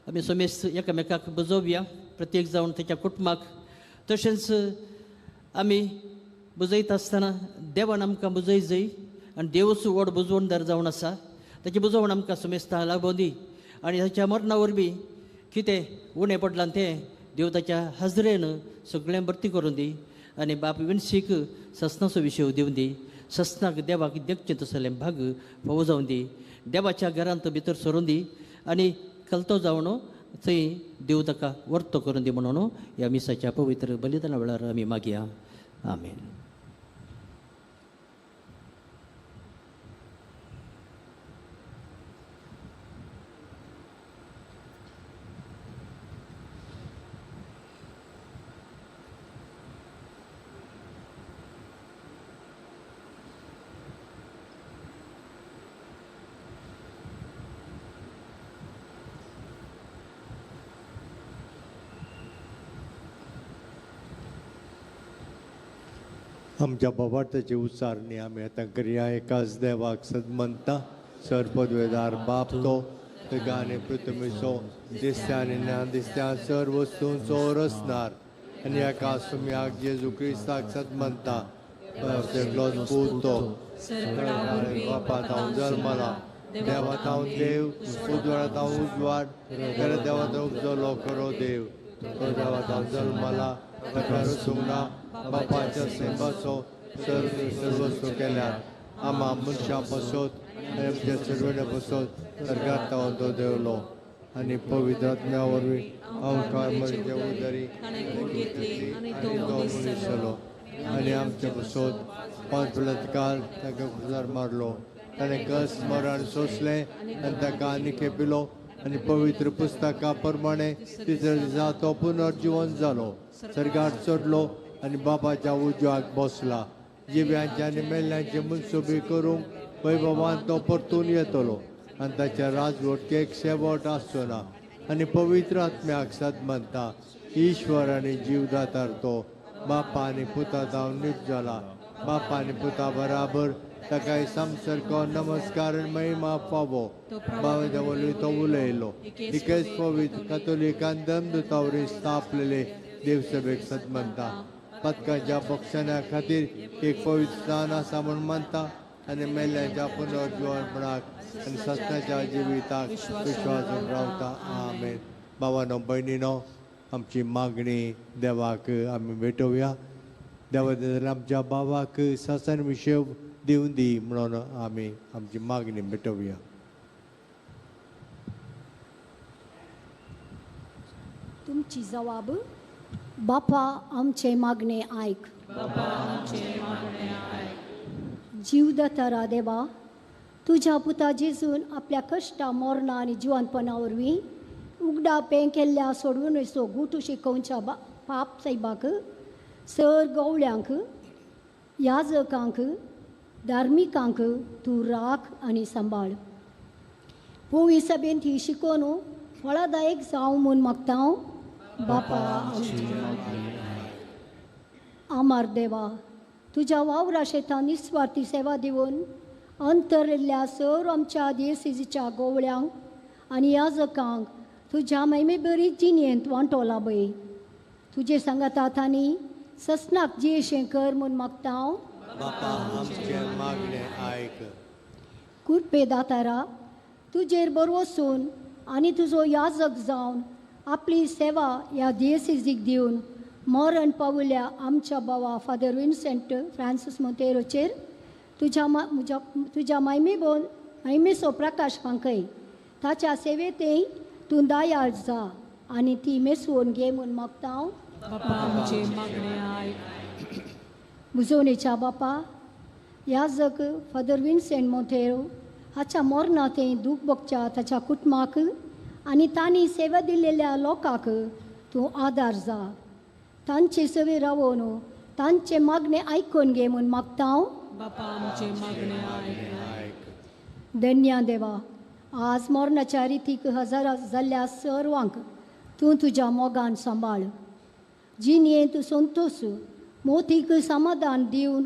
आमी समेस्त एकामेकाक बुजोवया, प्रत्येक जावन ताच्या कुटुंबाक. तशेंच आमी बुजयता आसतना देवान आमकां बुजय जाय आनी देवूच व्हड बुजवणदार जावन आसा. ताची बुजवण आमकां समेस्ता लागोन दी आनी ताच्या मरणा वरवीं कितें उणें पडलां तें देव ताच्या हाजरेन सगळें भरती करून दी आनी बाप विनसीक ससनाचो विशय दिवन दी. ससनाक देवाक देखचें तसलें भाग फावो जावन दी. देवाच्या घरांत भितर सरून दी आनी कलतो जावन थंय देव ताका वर्तो करून दी म्हणून ह्या मिसाच्या पवित्र बलिदाना वेळार आमी मागया. आमेन. आमच्या बाबार्थाची उच्चारणी आमी आतां करया. एकाच देवाक सदमनता सर्पद्वेदार बाप तो तगा आनी पृथ्वीचो दिसत्या आनी ना दिसत्या सर वस्तूंचो रचणार आनी एका सुम्याक जेजू क्रिस्ताक सदमनता एकलोच पूत तो बापा थावन जल्मला, देवा थावन देव, उजवाडा थावन उजवाड, खरे देवा थावन उपजलो खरो देव, तो देवा थावन जल्मला, ताका रचूंक ना, बापाच्या सेवाचो सर्वस्व केल्यार आमा मनशां पसत आनी आमच्या सर्वण्या पसत सरकार तावन तो देवलो आनी पवित्र आत्म्या वरवीं आमकां मरचे उदरी आनी तो मनीस जालो आनी आमच्या पसत 5 बलात्कार ताका खुजार मारलो. ताणें कस मरण सोंसलें आनी ताका आनी खेपिलो आनी पवित्र पुस्तका प्रमाणे तिसऱ्या दिसा तो पुनर्जिवन जालो, सरकार चडलो आनी बापाच्या उजवाक बसला. जिव्यांचे आनी मेल्ल्यांचे मनसुबी करूंक वैभवान तो परतून येतलो आनी ताच्या राजवटकेक शेवट आसचो ना. आनी पवित्र आत्म्याक सदमनता ईश्वर आनी जीवदातार तो बापा आनी पुता जावन नीट जाला. बापा आनी पुता बराबर ताका समसारको नमस्कार आनी महिमा फावो. बाबा वरवीं तो उलयलो. एकेच पवित्र कथोलिकान धर्मदूता वरवीं स्थापलेले देवसभेक सदमनता. पदकाच्या बक्षण्या खातीर एक पवित्र स्थान आसा म्हूण मानता आनी मेल्ल्यांच्या पुनर्जिवनपणाक आनी सत्याच्या जिविताक विश्वास रावता. आमेन. बाबानो भयणीनो आमची मागणी देवाक आमी भेटोवया. देवा आमच्या बाबाक ससन विशय दिवन दी म्हणून आमी आमची मागणी भेटोवया. तुमची जवाब बापा आमचे मागणे आयक. जीवदातारा देवा, तुज्या पुता जेजून आपल्या कश्टा मरणा आनी जिवनपणा वरवीं उगडा पें केल्ल्या सोडवणेचो गुटू शिकोवच्या पाप सायबाक सर गवळ्यांक याजकांक धार्मिकांक तूं राख आनी सांबाळ. पोवी सभेन ती शिकोवन फळादायक जावं म्हूण मागता हांव. बापा आमार देवा, तुज्या वावरा शेतान निस्वार्थी सेवा दिवन अंतरिल्ल्या सर आमच्या देसीच्या गोवळ्यांक आनी याजकांक तुज्या महिमे बरी जिणेंत वांटो लाबय. तुजे सांगाता तांणी ससनाक जियेशें कर म्हूण मागता हांव. बापा आमचें मागणें आयक. कुरपे दातारा, तुजेर बरवसून आनी तुजो याजक जावन आपली सेवा ह्या दियेसीक दिवन मरण पावल्या आमच्या बाबा फादर विन्सेंट फ्रांसीस मोंतेरोचेर तुज्या तुज्या मायमे बोन मायमेचो प्रकाश फांकय. ताच्या सेवेंतय तूं दयाळ जा आनी ती मेसवून घे म्हूण मागता हांव. बुजवणेच्या बापा, याजक फादर विन्सेंट मोंतेरो हाच्या मरणा तें दूख भोगच्या ताच्या कुटुंबाक आनी तांणी सेवा दिलेल्या लोकांक तूं आदार जा. तांचे सवे रावोन तांचे मागणे आयकून घे म्हूण मागता हांव. धन्या देवा, आज मरणाच्या रितीक हजारा जाल्ल्या सर्वांक तूं तुज्या मोगान सांबाळ. जिणेंत संतोश मोतीक समाधान दिवन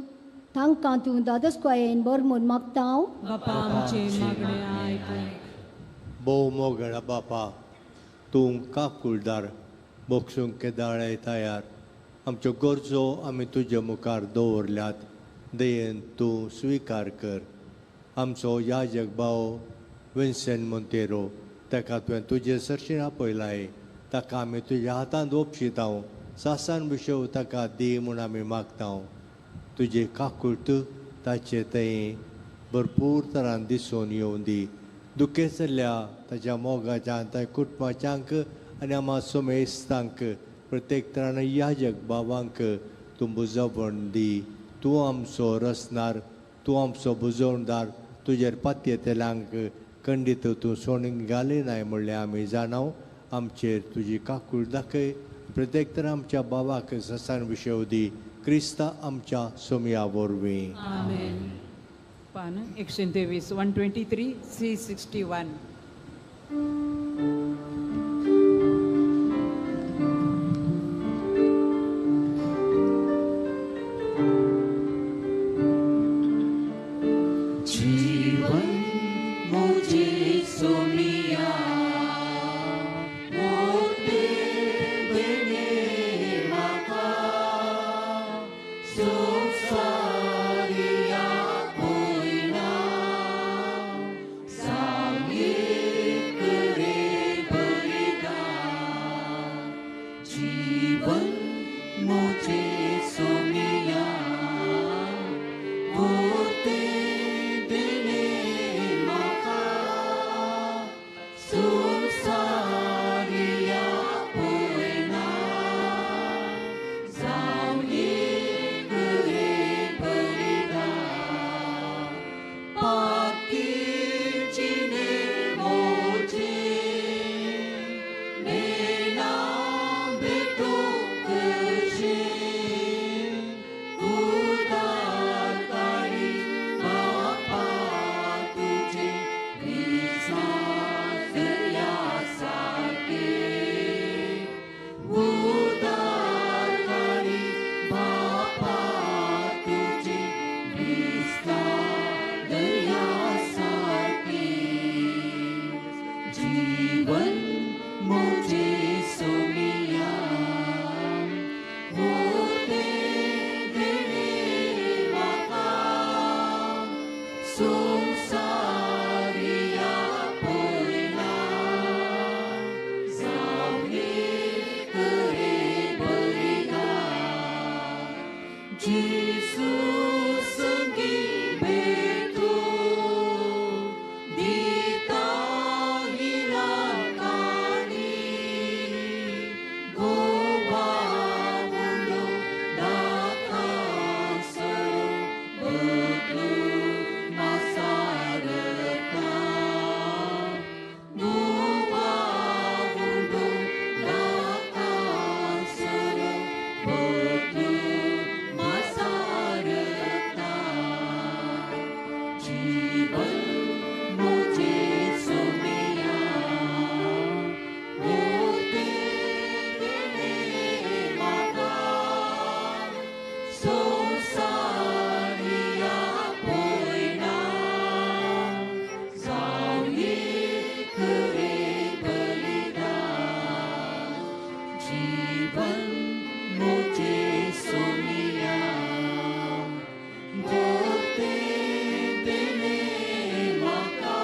तांकां तूं दादोसकायेन बरो म्हूण मागता. बापा आमचें मागणें आयक. भोव मोगळा बापा, तूं काकुळदार, बोगसूंक केदाळे तयार. आमच्यो गरजो आमी तुजे मुखार दवरल्यात, दयेन तूं स्विकार कर. आमचो याजक भाव विन्सेंट मोंतेरो, ताका तुवें तुजे सरशीं आपयलाय, ताका आमी तुज्या हातांत ओपशितां. सासान विशय ताका दी म्हूण आमी मागता. तुजे काकुळट ताचे थंय भरपूर तरान दिसून येवं दी. दुखेसल्या ताच्या मोगाच्यान ताच्या कुटुंबाच्यांक आनी आमा समेस्तांक प्रत्येक तरान याजक बाबांक तूं बुजवण दी. तूं आमचो रचणार, तूं आमचो बुजवणदार. तुजेर पातयेतल्यांक खंडीत तूं सोडून घाली नाय म्हणलें आमी जाणाव. आमचेर तुजी काकूळ दाखय. प्रत्येक तर आमच्या बाबाक ससान विशय दी. क्रिस्ता आमच्या सोमया वरवीं. आमेन. पान 123 123 C61. जीवन मुझे सोमिया मोते देने माका संसारिया पोयना सामने करे बलिदान. जीवन मुझे सोमिया मोते देने माका संसारिया पोयना सामने करे बलिदान. पाकी जिने मोजे मेना बेटुकशे उदार काळी बापा तुझे दर्यासारखे. उदार काळी बापा तुझे दर्यासारखे. जीवन मुझे सोमिया होते देणे माका संसारिया पोयना सामने करे बलिदान. जेसू संगी भेटू दिता हिरा काणी गोवा उलो दाखासरो बदलू मासारता. गोवा उलो दाखासरो बदलू मासारता. जीवन मुझे सोमिया मोते देने माका संसारिया पोयना सामने करे बलिदान. जीवन मुझे सोमिया मोते देने माका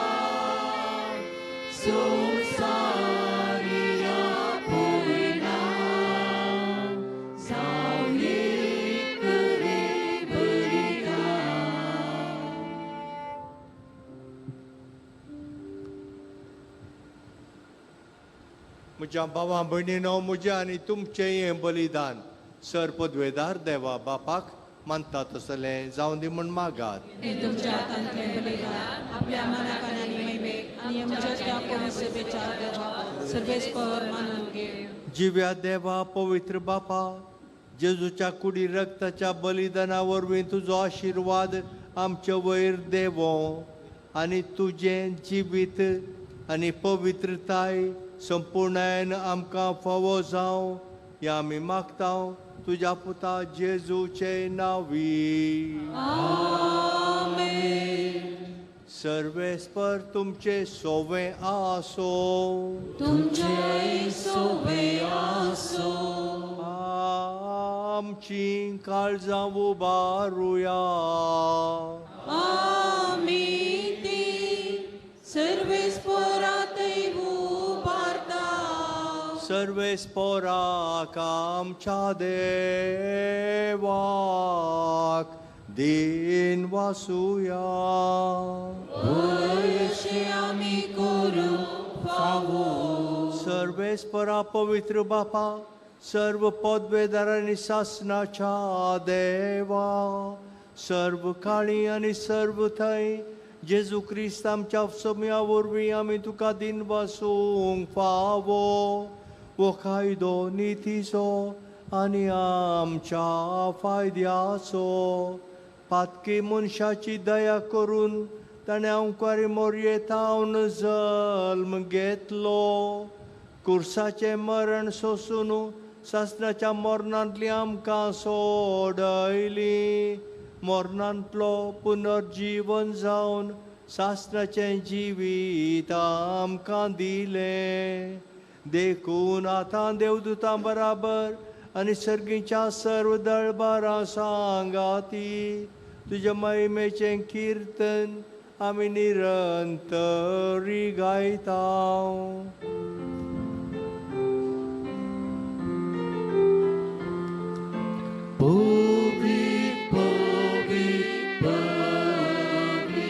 संसारिया पोयना सामने करे बलिदान. म्हज्या बाबा भयणीनो, म्हजें आनी तुमचें हें बलिदान सर पदवेदार देवा बापाक मानता तसलें जावं दी म्हूण मागात. हें तुमच्या हातांतलें बलिदान आपल्या मनाक आनी महिमेक आनी आमच्या त्या पवित्र सभेच्या देवा सर्वेस्पर मानून घे. जिव्या देवा पवित्र बापा, जेजूच्या कुडी रक्ताच्या बलिदाना वरवीं तुजो आशिर्वाद आमचे वयर देवो आनी तुजें जिवीत आनी पवित्रताय संपूर्णायन आमकां फावो जावं. ह्या आमी मागता तुज्या पुता जेजूचे नांवी. सर्वेस्पर तुमचे सोवे आसो. तुमचे सोवे आसो. आमची काळजां उबारुया. आमी ती सर्वेस्परातय उबारता. सर्वेस्पराक आमच्या देवाक दिन वासुया. अशें आमी करूंक फावो. सर्वेस्परा पवित्र बापा, सर्व पदवेदारांनी सासनाच्या देवा, सर्व काळी आनी सर्व थंय जेजू क्रिस्त आमच्या सोम्या वरवीं आमी तुका दिन वासूंक फावो. हो कायदो नितीचो आनी आमच्या फायद्याचो. पातकी मनशाची दया करून ताणें अंकुरी मोरयेतावन जल्म घेतलो. कुर्साचें मरण सोसून सासणाच्या मरणांतली आमकां सोडयली. मरणांतलो पुनर्जीवन जावन सासणाचें जिवीत आमकां दिलें. देखून आतां देवदूतां बराबर आनी सर्गीच्या सर्व दळबारां सांगाती तुज्या महिमेचें किर्तन आमी निरंतरी गायता. पवित्र पवित्र पवित्र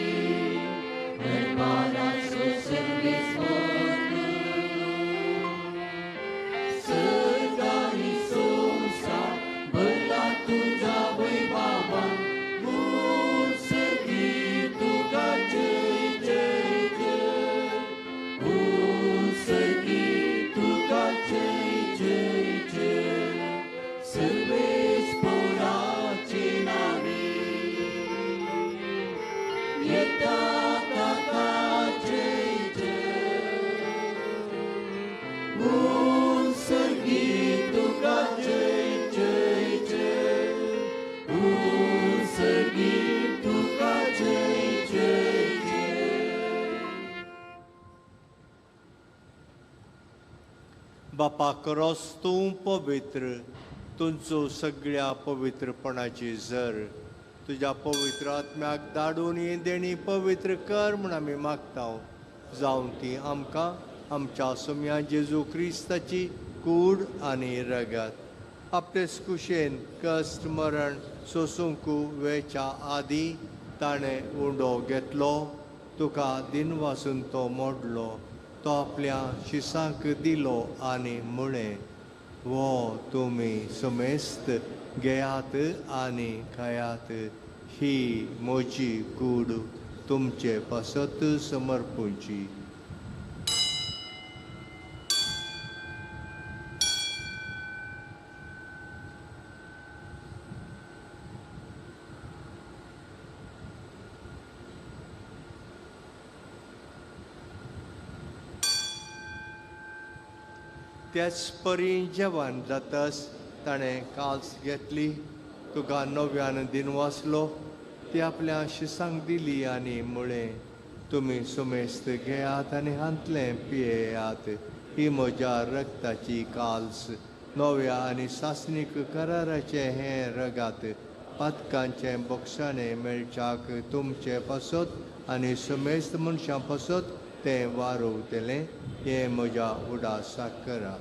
दरबाराचो सर्वेस्पर सरकारी संवसार भरला तुज्या वैभवान. उत्सर्गी तुका जय जय जय. उत्सर्गी तुका जय जय जय. सर्वेस्पराचे नावे येता ताका जय जय. उत्सर्गी तुका जय जय जय. उत्सर्गी तुका जय जय जय. बापा क्रॉस तूं पवित्र, तुमचो सगळ्या पवित्रपणाची जर तुज्या पवित्र आत्म्याक धाडून ही देणी पवित्र कर म्हूण आमी मागता. जावन ती आमकां आमच्या सोम्या जेजू क्रिस्ताची कूड आनी रगत आपले कुशेन कश्ट मरण सोसूंक वेच्या आदीं ताणें उंडो घेतलो. तुका दिनवासून तो मोडलो. तो आपल्या शिसांक दिलो आनी म्हळें, वो तुमी समेस्त घेयात आनी खायात. ही म्हजी कूड तुमचे पासत समर्पूची. त्याच परी जेवण जातस ताणें काल्स घेतली, तुका नव्यान दिनवासलो, ती आपल्या शिसांक दिली आनी म्हळें, तुमी सुमेस्त घेयात आनी हांतलें पियेयात. ही म्हज्या रक्ताची काल्स, नव्या आनी सासणीक कराराचें हें रगात. पातकांचें बक्षाणें मेळच्याक तुमचे पासत आनी सुमेस्त मनशां पासत तें वारोवतलें. हें म्हज्या उडासाक करा.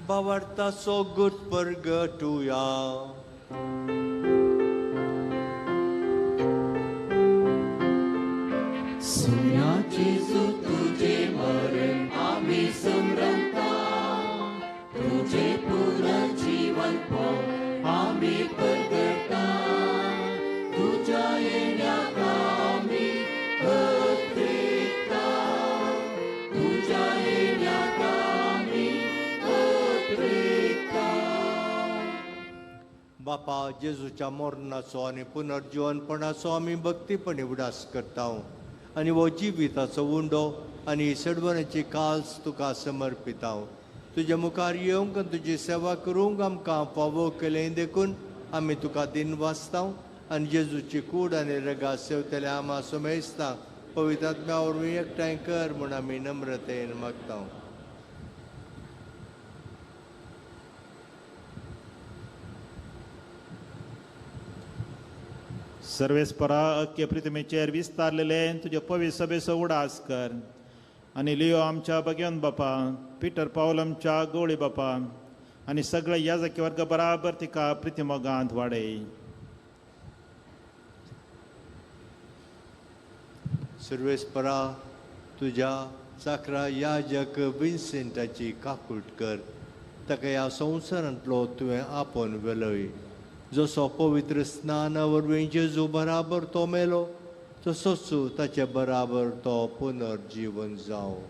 भावार्थाचो गुट परगटुया. सुम्या जेजू तुझे मरण आम्ही समरता, तुझे पुनर्जीवन आम्ही परगटा. तुझ्या येण्याक आम्ही अत्रेता, तुझ्या येण्याक आम्ही बापा जेजूच्या मरणाचो आनी पुनर्जिवनपणाचो आमी भक्तीपणी उडास करता आनी हो जिविताचो उंडो आनी सडवणाची काल्स तुका समर्पिता. तुज्या मुखार येवंक आनी तुजी सेवा करूंक आमकां फावो केलें देखून आमी तुका दिन वाचता आनी जेजूची कूड आनी रगा सेवतल्या आमा समेस्ता पवित्र आत्म्या वरवीं एकठांय कर म्हूण आमी नम्रतेन मागता. सर्वेस्परा अख्खे प्रितमेचेर विस्तारलेले तुजे पवित्र सभेचो उडास कर आनी लियो आमच्या भगवंत बापा, पिटर पावल आमच्या गोळी बापा आनी सगळे याजकी वर्ग बराबर तिका प्रितिमोगांत वाडय. सर्वेस्परा तुज्या चाकरा याजक विन्सेंटाची काकूट कर, ताका ह्या संवसारांतलो तुवें आपोवन व्हेलोय. जसो पवित्र स्नाना वरवीं जेजू बराबर तो मेलो तसोच ताचे बराबर तो पुनर्जीवन जावं.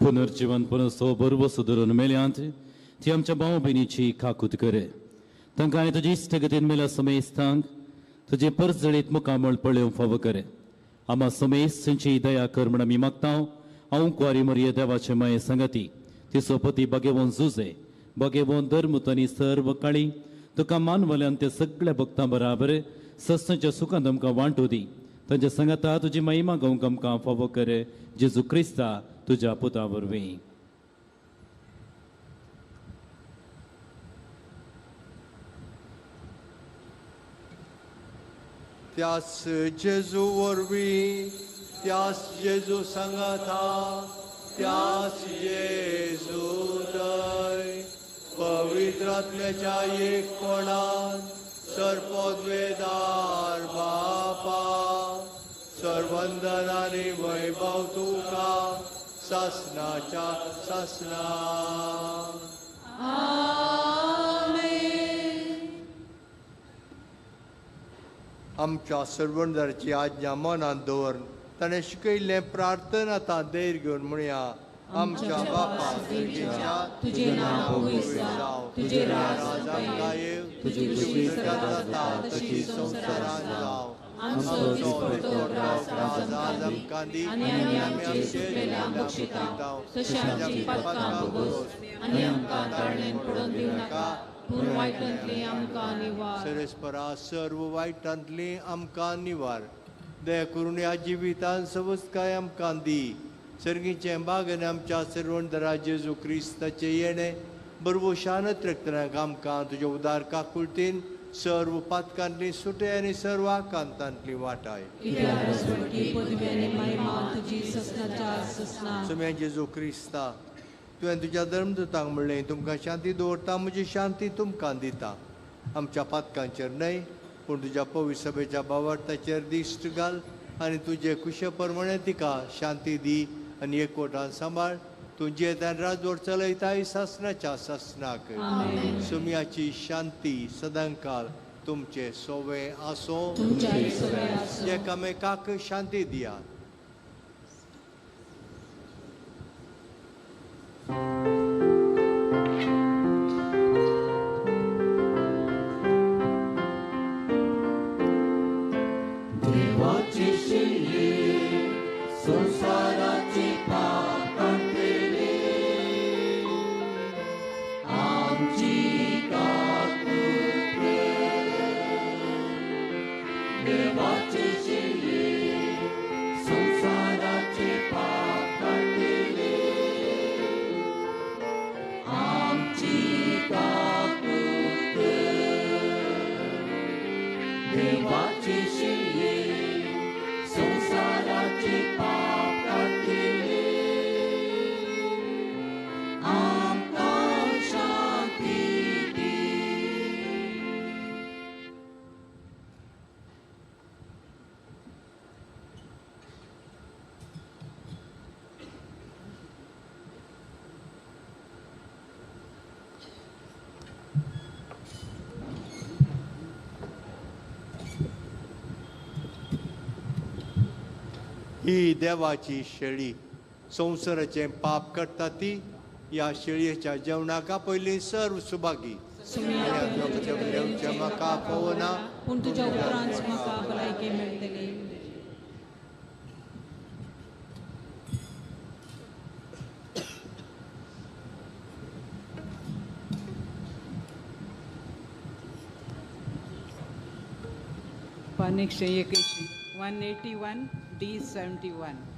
पुनर्जीवन पुनसो बरवसो धरून मेल्यांत ती आमच्या भाव भयणीची काकूत करे. तांकां आनी तुजी इश्टगतीन मेल्या समेस्तांक तुजे परजळीत मुखामळ पळोवंक फावो करे. आमा समेस्तांची दया कर म्हण आमी मागता. हांव कुवारी मरिये देवाचे माये संगती तिचो पती बागेवन जुजे बागेवन धर्मूत आनी सर्व काळी तुका मानवल्यान ते सगळ्या भक्तां बराबर सस्तांच्या सुखांत आमकां वांटू दी. तांच्या संगता तुजी महिमा गावंक आमकां फावो कर. जेजू क्रिस्ता तुज्या पुता वरवीं. त्यास जेजू वरवीं, त्यास जेजू सांगाता, त्यास जेजू थंय पवित्र आत्म्याच्या एकपणान सर्वोद्वेदार बापा सर्वंदन आनी वैभव तुका सासनाच्या सासना. आमच्या सर्वंदराची आज्ञा मनांत दवर ताणें शिकयल्लें प्रार्थना आतां धैर्य घेवन म्हणया. आमच्या बापा तुजें नांव पवित्र जावं, तुजें राज आमकां येवं, तुजी इत्सा जाता तशी संवसारांत जावं. आमचो दिसपट्टो ग्रास आज आमकां दी आनी आमी आमचे चुकलेल्यांक बक्षिता तशें आमचीं पातकां भोगोस आनी आमकां ताळणेन पडोवन दिवं नाका, पूण वायटांतलीं आमकां निवार. सर्वेस्परा सर्व वायटांतलीं आमकां निवार. दया करून ह्या जिवितान सवस्तकाय आमकां दी. सर्गीचें बागन आमच्या सर्वंदरा जेजू क्रिस्ताचें येणें बरवशानत रक्तनाक आमकां तुज्या उदार काकुळतीन सर्व पातकांतली सुटे आनी सर्व आकांतांतली वाटाय. सुम्या जेजू क्रिस्ता तुवें तुज्या धर्मदूतांक म्हणलें तुमकां शांती दवरता, म्हजी शांती तुमकां दिता. आमच्या पातकांचेर न्हय पूण तुज्या पवित्र सभेच्या भावार्थाचेर दिश्ट घाल आनी तुजे कुशे प्रमाणे तिका शांती दी आनी एकवटान सांबाळ. तूं जियेता राजवट चलयताय सासनाच्या सासनाक. सुम्याची शांती सदांकाल तुमचे सोवे आसो. एकामेकाक शांती दियात. ही देवाची शेळी संवसाराचें पाप करता ती ह्या शेळयेच्या जेवणाक पयलीं सर्व सुभागी. म्हाका पवना पूण तुज्या उपरांत म्हाका भलायकी मेळटली. पान 181 181 D71.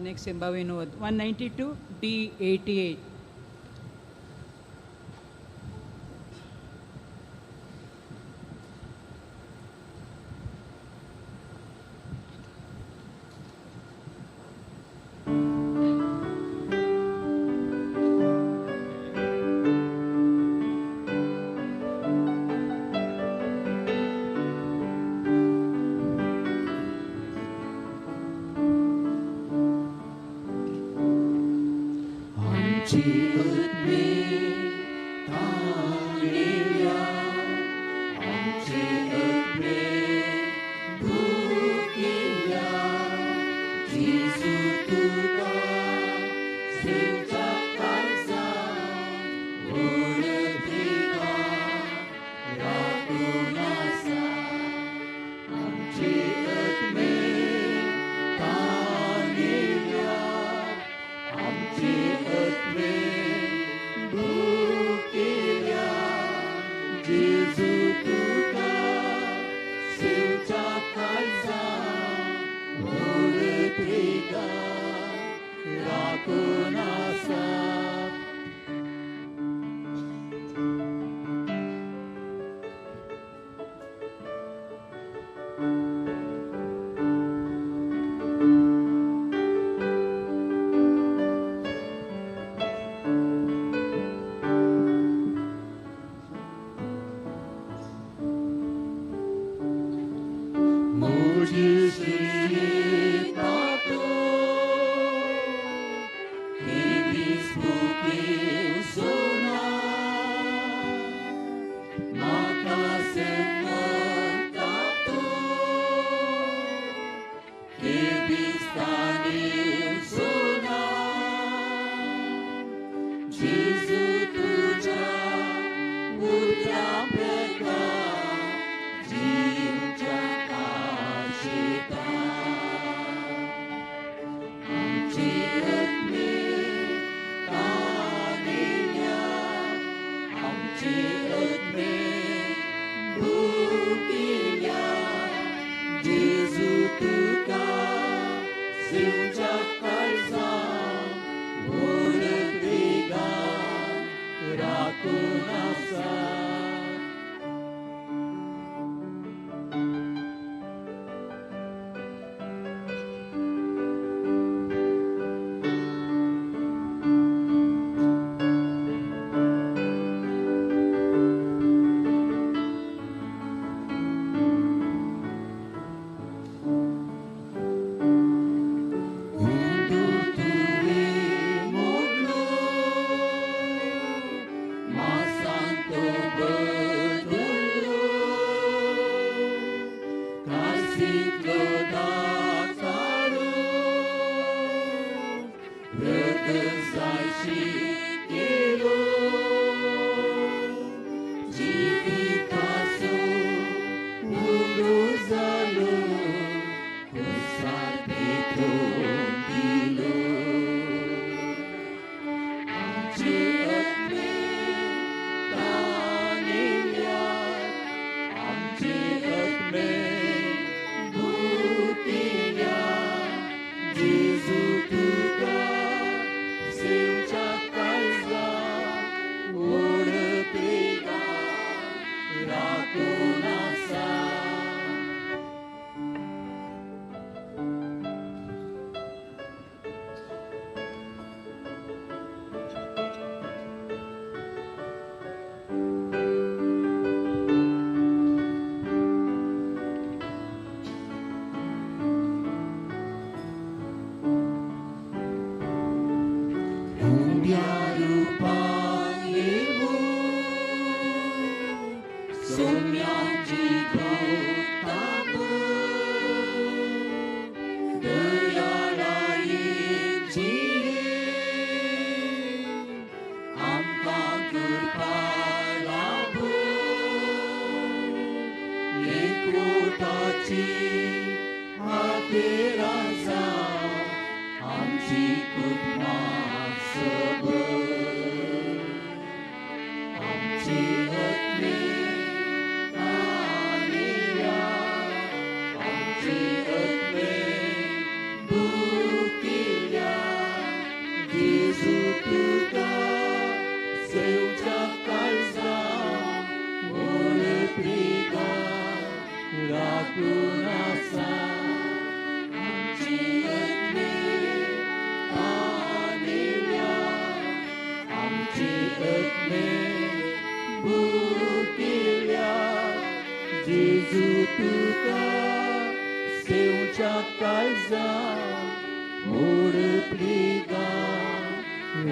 Next Vinod, 192 D88.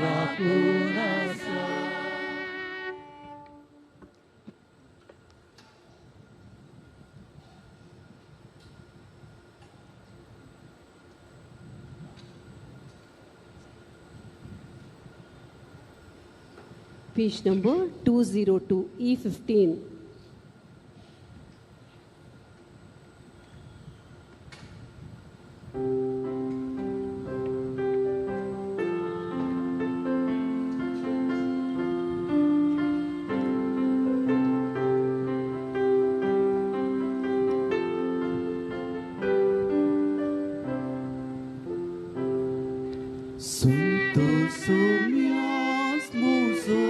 राखून आसा. Page number 202, E15. Santo Somias Muso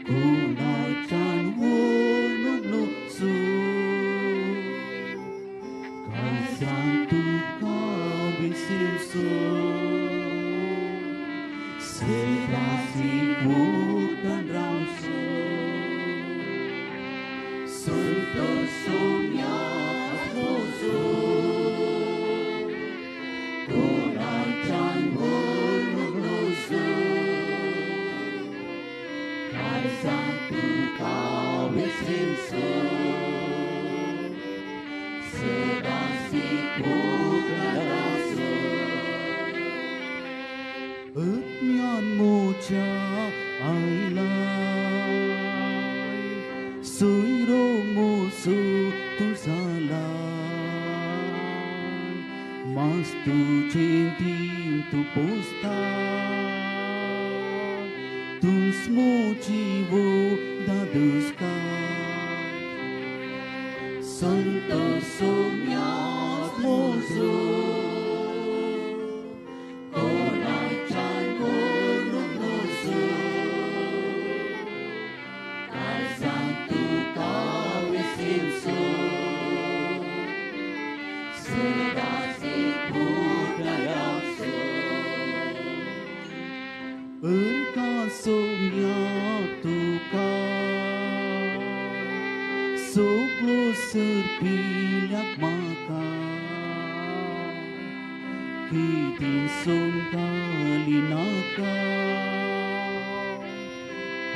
Kunachan Wono Su Kaisantu Kabisimso Serasi Kutan Ramso Santo Somias Muso Utnyan mocha ailai Suiro mosu tusalai Mas tu cintin tu posta Tus motivo da duska Santo Somias Mozo Soglo serpilak maka Kitin sungkalinaka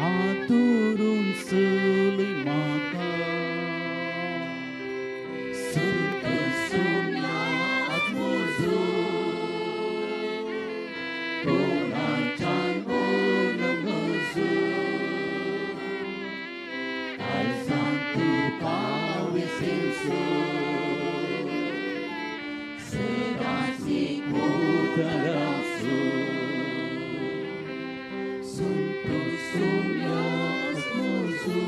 Haturun sulimaka Santo Somias Mozo Konanchan Onomozo Santo Somias Mozo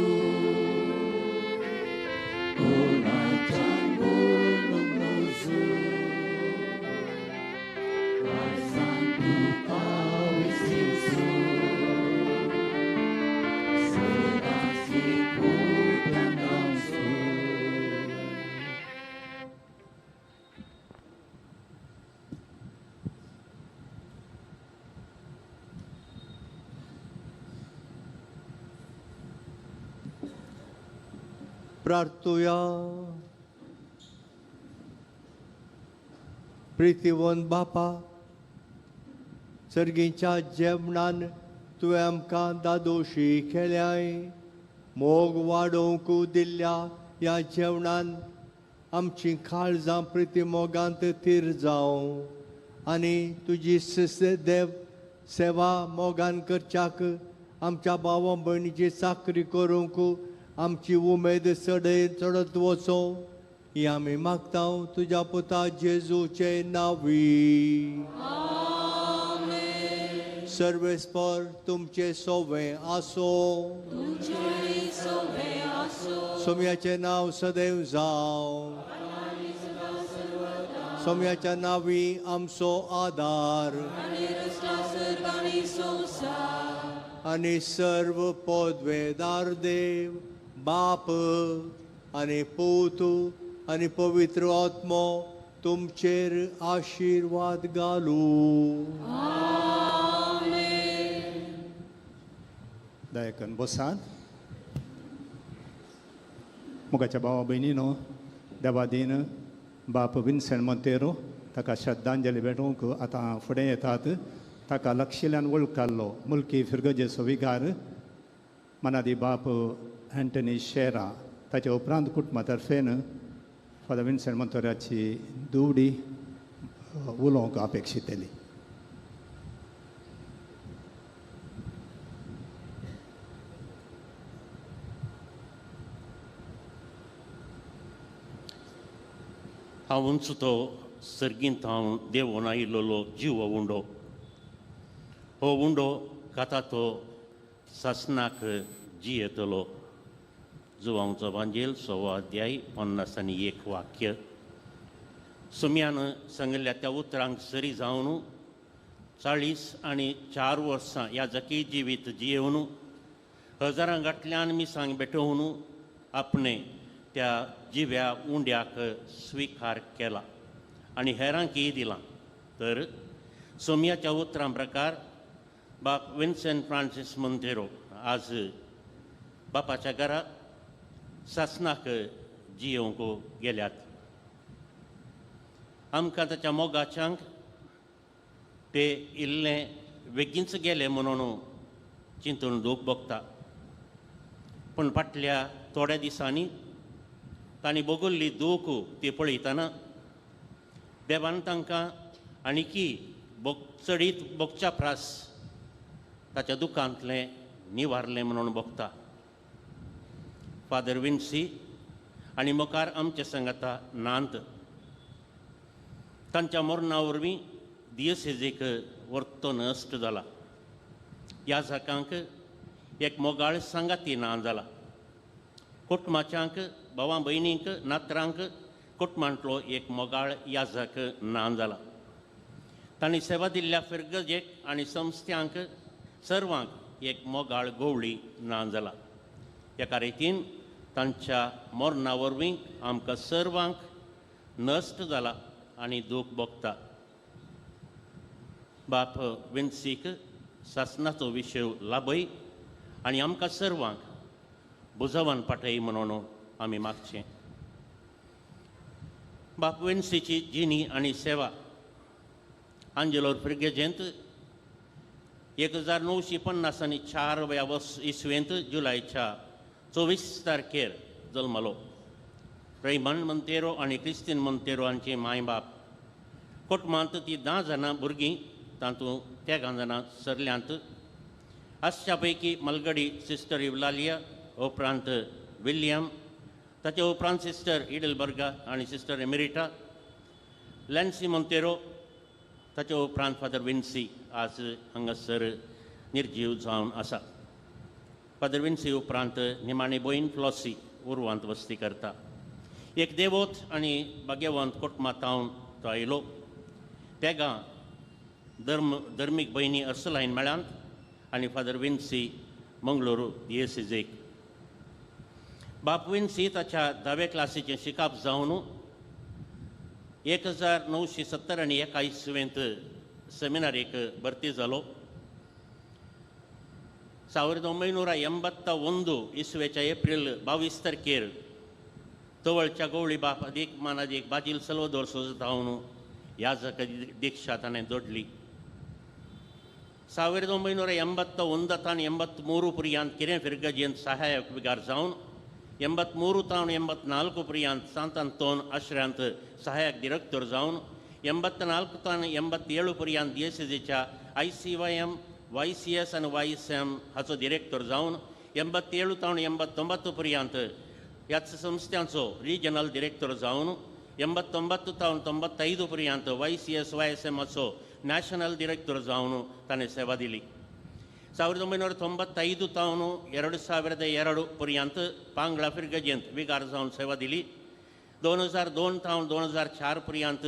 Konanchan Onomozo Santo Kawisimso Serasi Kutanamso. प्रार्थुया. प्रितीवन बापा, सर्गीच्या जेवणान तुवें आमकां दादोशी केल्याय. मोग वाडोवंक दिल्ल्या ह्या जेवणान आमची काळजां प्रिती मोगांत थीर जावं आनी तुजी देव सेवा मोगान करच्याक आमच्या भावा भयणीची चाकरी करूंक आमची उमेद चडय चडत वचो ही आमी मागता तुज्या पुता जेजूचे नांवी. सर्वेस्पर तुमचे सोवे आसो. सोम्याचें नांव सदैव जावं. सोम्याच्या नांवी आमचो आदार आनी सर्व पदवेदार देव बाप आनी पूत आनी पवित्र आत्मो तुमचेर आशिर्वाद घालूं. दयाकन बसात. मोगाच्या भावा भयणीनो, देवादीन बाप विन्सेंट मोंतेरो ताका श्रद्धांजली भेटोवंक आतां फुडें येतात. ताका लक्षिल्यान वळखाल्लो मुल्की फिरगजेचो विगार मनादी बाप अँटनी शेरा, ताचे उपरांत कुटुंबा तर्फेन फादर विन्सेंट मोंतोराची दुवडी उलोवंक अपेक्षितली. हांव उंच तो सर्गींत हांव देवून आयिल्लो जीव उंडो, हो उंडो खाता तो सासनाक जियेतलो. जुवांचो वांजेल 1.25 अध्याय 51 वाक्य. सुम्यान सांगिल्ल्या त्या उतरांक सरी जावन 44 वर्सां ह्या जकी जिवीत जियेवन हजारां गांठल्यान मिसांग भेटोवन आपणें त्या जिव्या उंड्याक स्विकार केला आनी हेरांकय दिलां. तर सोम्याच्या उतरां प्रकार बाप विन्सेंट फ्रांसीस मोंतेरो आज बापाच्या घरा सासनाक जियोवंक गेल्यात. आमकां ताच्या मोगाच्यांक ते इल्लें बेगीनच गेले म्हणून चिंतून दूख भोगता, पूण फाटल्या थोड्या दिसांनी तांणी भोगल्ली दूख ती पळयतना देवान तांकां आनीकी चडीत भोगच्या प्रास ताच्या दुखांतलें निवारलें म्हणून भोगता. फादर विन्सी आनी मुखार आमचे सांगाता नांत तांच्या मरणा वरवीं दियसेजीक वर्तो नश्ट जाला. ह्या जाकांक एक मोगाळ सांगाती ना जाला. कुटुंबाच्यांक, भावां भयणींक, नातरांक कुटुंबांतलो एक मोगाळ याजक ना जाला. तांणी सेवा दिल्ल्या फिरगजेक आनी संस्थ्यांक सर्वांक एक मोगाळ गोवळी ना जाला. एका रितीन तांच्या मरणा वरवीं आमकां सर्वांक नश्ट जाला आनी दूख भोगता. बाप विन्सीक सासनाचो विशय लाभय आनी आमकां सर्वांक बुजवान पाटय म्हणून आमी मागचें. बाप विन्सीची जिणी आनी सेवा आंजेलोर फिरगेजेंत 1954 व्या वर्स इसवेंत जुलायच्या 24 तारखेर जल्मलो. रैमंड मोंतेरो आनी क्रिस्तीन मोंतेरो हांचे माय बाप. कुटुंबांत ती 10 जाणां भुरगीं, तातूंत 13 जाणां सरल्यांत. आसच्या पैकी मलगडी सिस्टर इवलालिया, उपरांत विल्यम, ताचे उपरांत सिस्टर इडलबर्गा आनी सिस्टर एमिरिटा लॅन्सी मोंतेरो, ताचे उपरांत फादर विन्सी आज हांगासर निर्जीव जावन आसा. फादर विन्सी उपरांत निमाणी भयण फ्लॉसी उर्वांत वस्ती करता. एक देवोत आनी भाग्यवंत कुटुंबांत तो आयलो. तेगां धर्मीक भयणी अर्सलायन मेळ्यांत आनी फादर विन्सी मंगळुरू दियेसेजेक. बाप विन्सी ताच्या 10वे क्लासीचें शिकाप जावन 1971 इसवेंत सेमिनारीक भरती जालो. 1981 इसवेच्या एप्रील 22 तारखेर तवळच्या गवळी बाप अदीक मानादीक बाजील सल्वदोर सोजतावन याजक दीक्षा ताणें जोडली. 1981 तान 83 पर्यंत किरें फिरगजेंत सहायक विगार जावन 83 तावन 84 पर्यंत सांत आंतोन आश्र्यांत सहायक डिरेक्टर जावन 84 तान 87 पर्यंत दियेसेजीच्या ICYM, YCS आनी YSM हाचो डिरेक्टर जावन 87 तावन 89 पर्यंत ह्याच संस्थ्यांचो रिजनल डिरेक्टर जावन 89 तावन 95 पर्यंत YCS, YSMाचो नॅशनल डिरेक्टर जावन ताणें सेवा दिली. 1995 तावन 2002 पर्यंत पांगळा फिरगजेंत विगार जावन सेवा दिली. 2002 तावन 2004 पर्यंत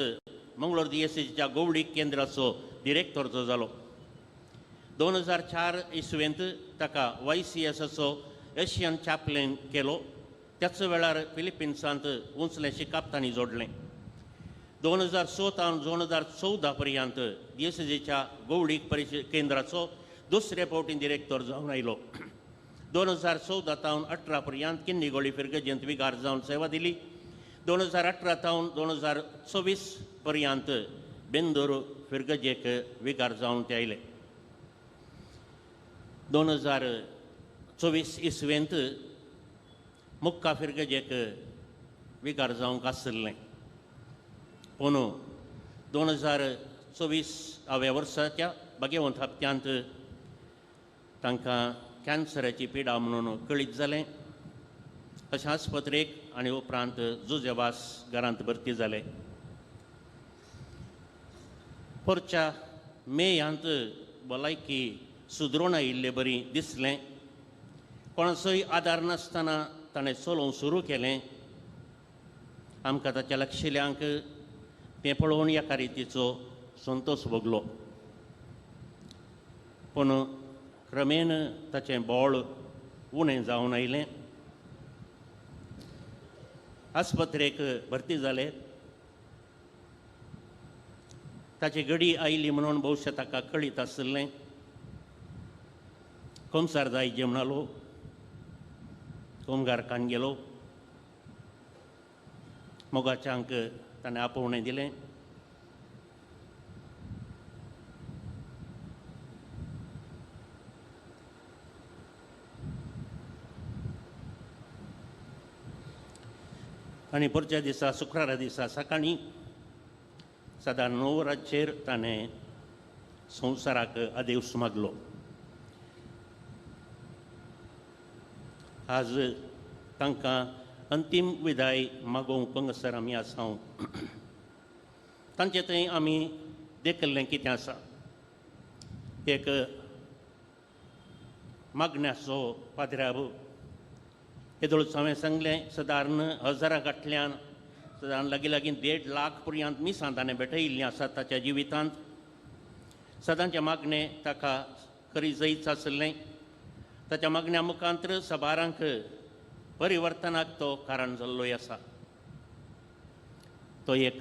मंगळूर दियेसेजीच्या गोवळी केंद्राचो डिरेक्टरचो जालो. 2004 इसवेंत ताका YCSचो एशियन चॅपलेन केलो. त्याच वेळार फिलिपिन्सांत उंचलें शिकाप तांणी जोडलें. 2006 तावन 2014 पर्यंत दियेसेजीच्या गोवळीक परिशद केंद्राचो दुसरे फावटी डिरेक्टर जावन आयलो. 2014 तावन 18 पर्यंत किन्नीगोळी फिरगजेंत विगार जावन सेवा दिली. 2018 तावन 2024 पर्यंत बेंदूर फिरगजेक विगार जावन ते आयले. 2024 इसवेंत मुक्का फिरगजेक विगार जावंक आशिल्लें, पूण 2024 व्या वर्साच्या भाग्यवंत हप्त्यांत तांकां कॅन्सराची पिडा म्हणून कळीत जालें. अशें आस्पत्रेक आनी उपरांत जुजेवास घरांत भरती जाले. पोरच्या मेयांत भलायकी सुदरून आयिल्ले बरी दिसलें. कोणाचोय आदार नासतना ताणें चलोवंक सुरू केलें. आमकां ताच्या लक्षिल्यांक तें पळोवन एका रितीचो संतोश भोगलो, पूण क्रमेण ताचें बळ उणें जावन आयलें. आस्पत्रेक भरती जाले. ताची घडी आयली म्हणून भोवशा ताका कळीत आशिल्लें. कोमसार जायजे म्हणालो, कोमगार कान गेलो. मोगाच्यांक ताणें आपोवणें दिलें. आनी परच्या दिसा शुक्रारा दिसा सकाळीं सादारण 9 वरांचेर ताणें संवसाराक आदेश मागलो. आज तांकां अंतीम विदाय मागोवंक हांगासर आमी आसा. तांचे थंय आमी देखिल्लें कितें आसा, एक मागण्याचो पाद्र्याब. येदोळच हांवें सांगलें, सादारण हजारा गांठल्यान सादारण लागीं लागीं 1.5 लाख पर्यंत मिसां ताणें भेटयिल्लीं आसात ताच्या जिवितांत. सदांचें मागणें ताका खरी जैत आशिल्लें. ताच्या मागण्या मुखांत सबारांक परिवर्तनाक तो कारण जाल्लोय आसा. तो एक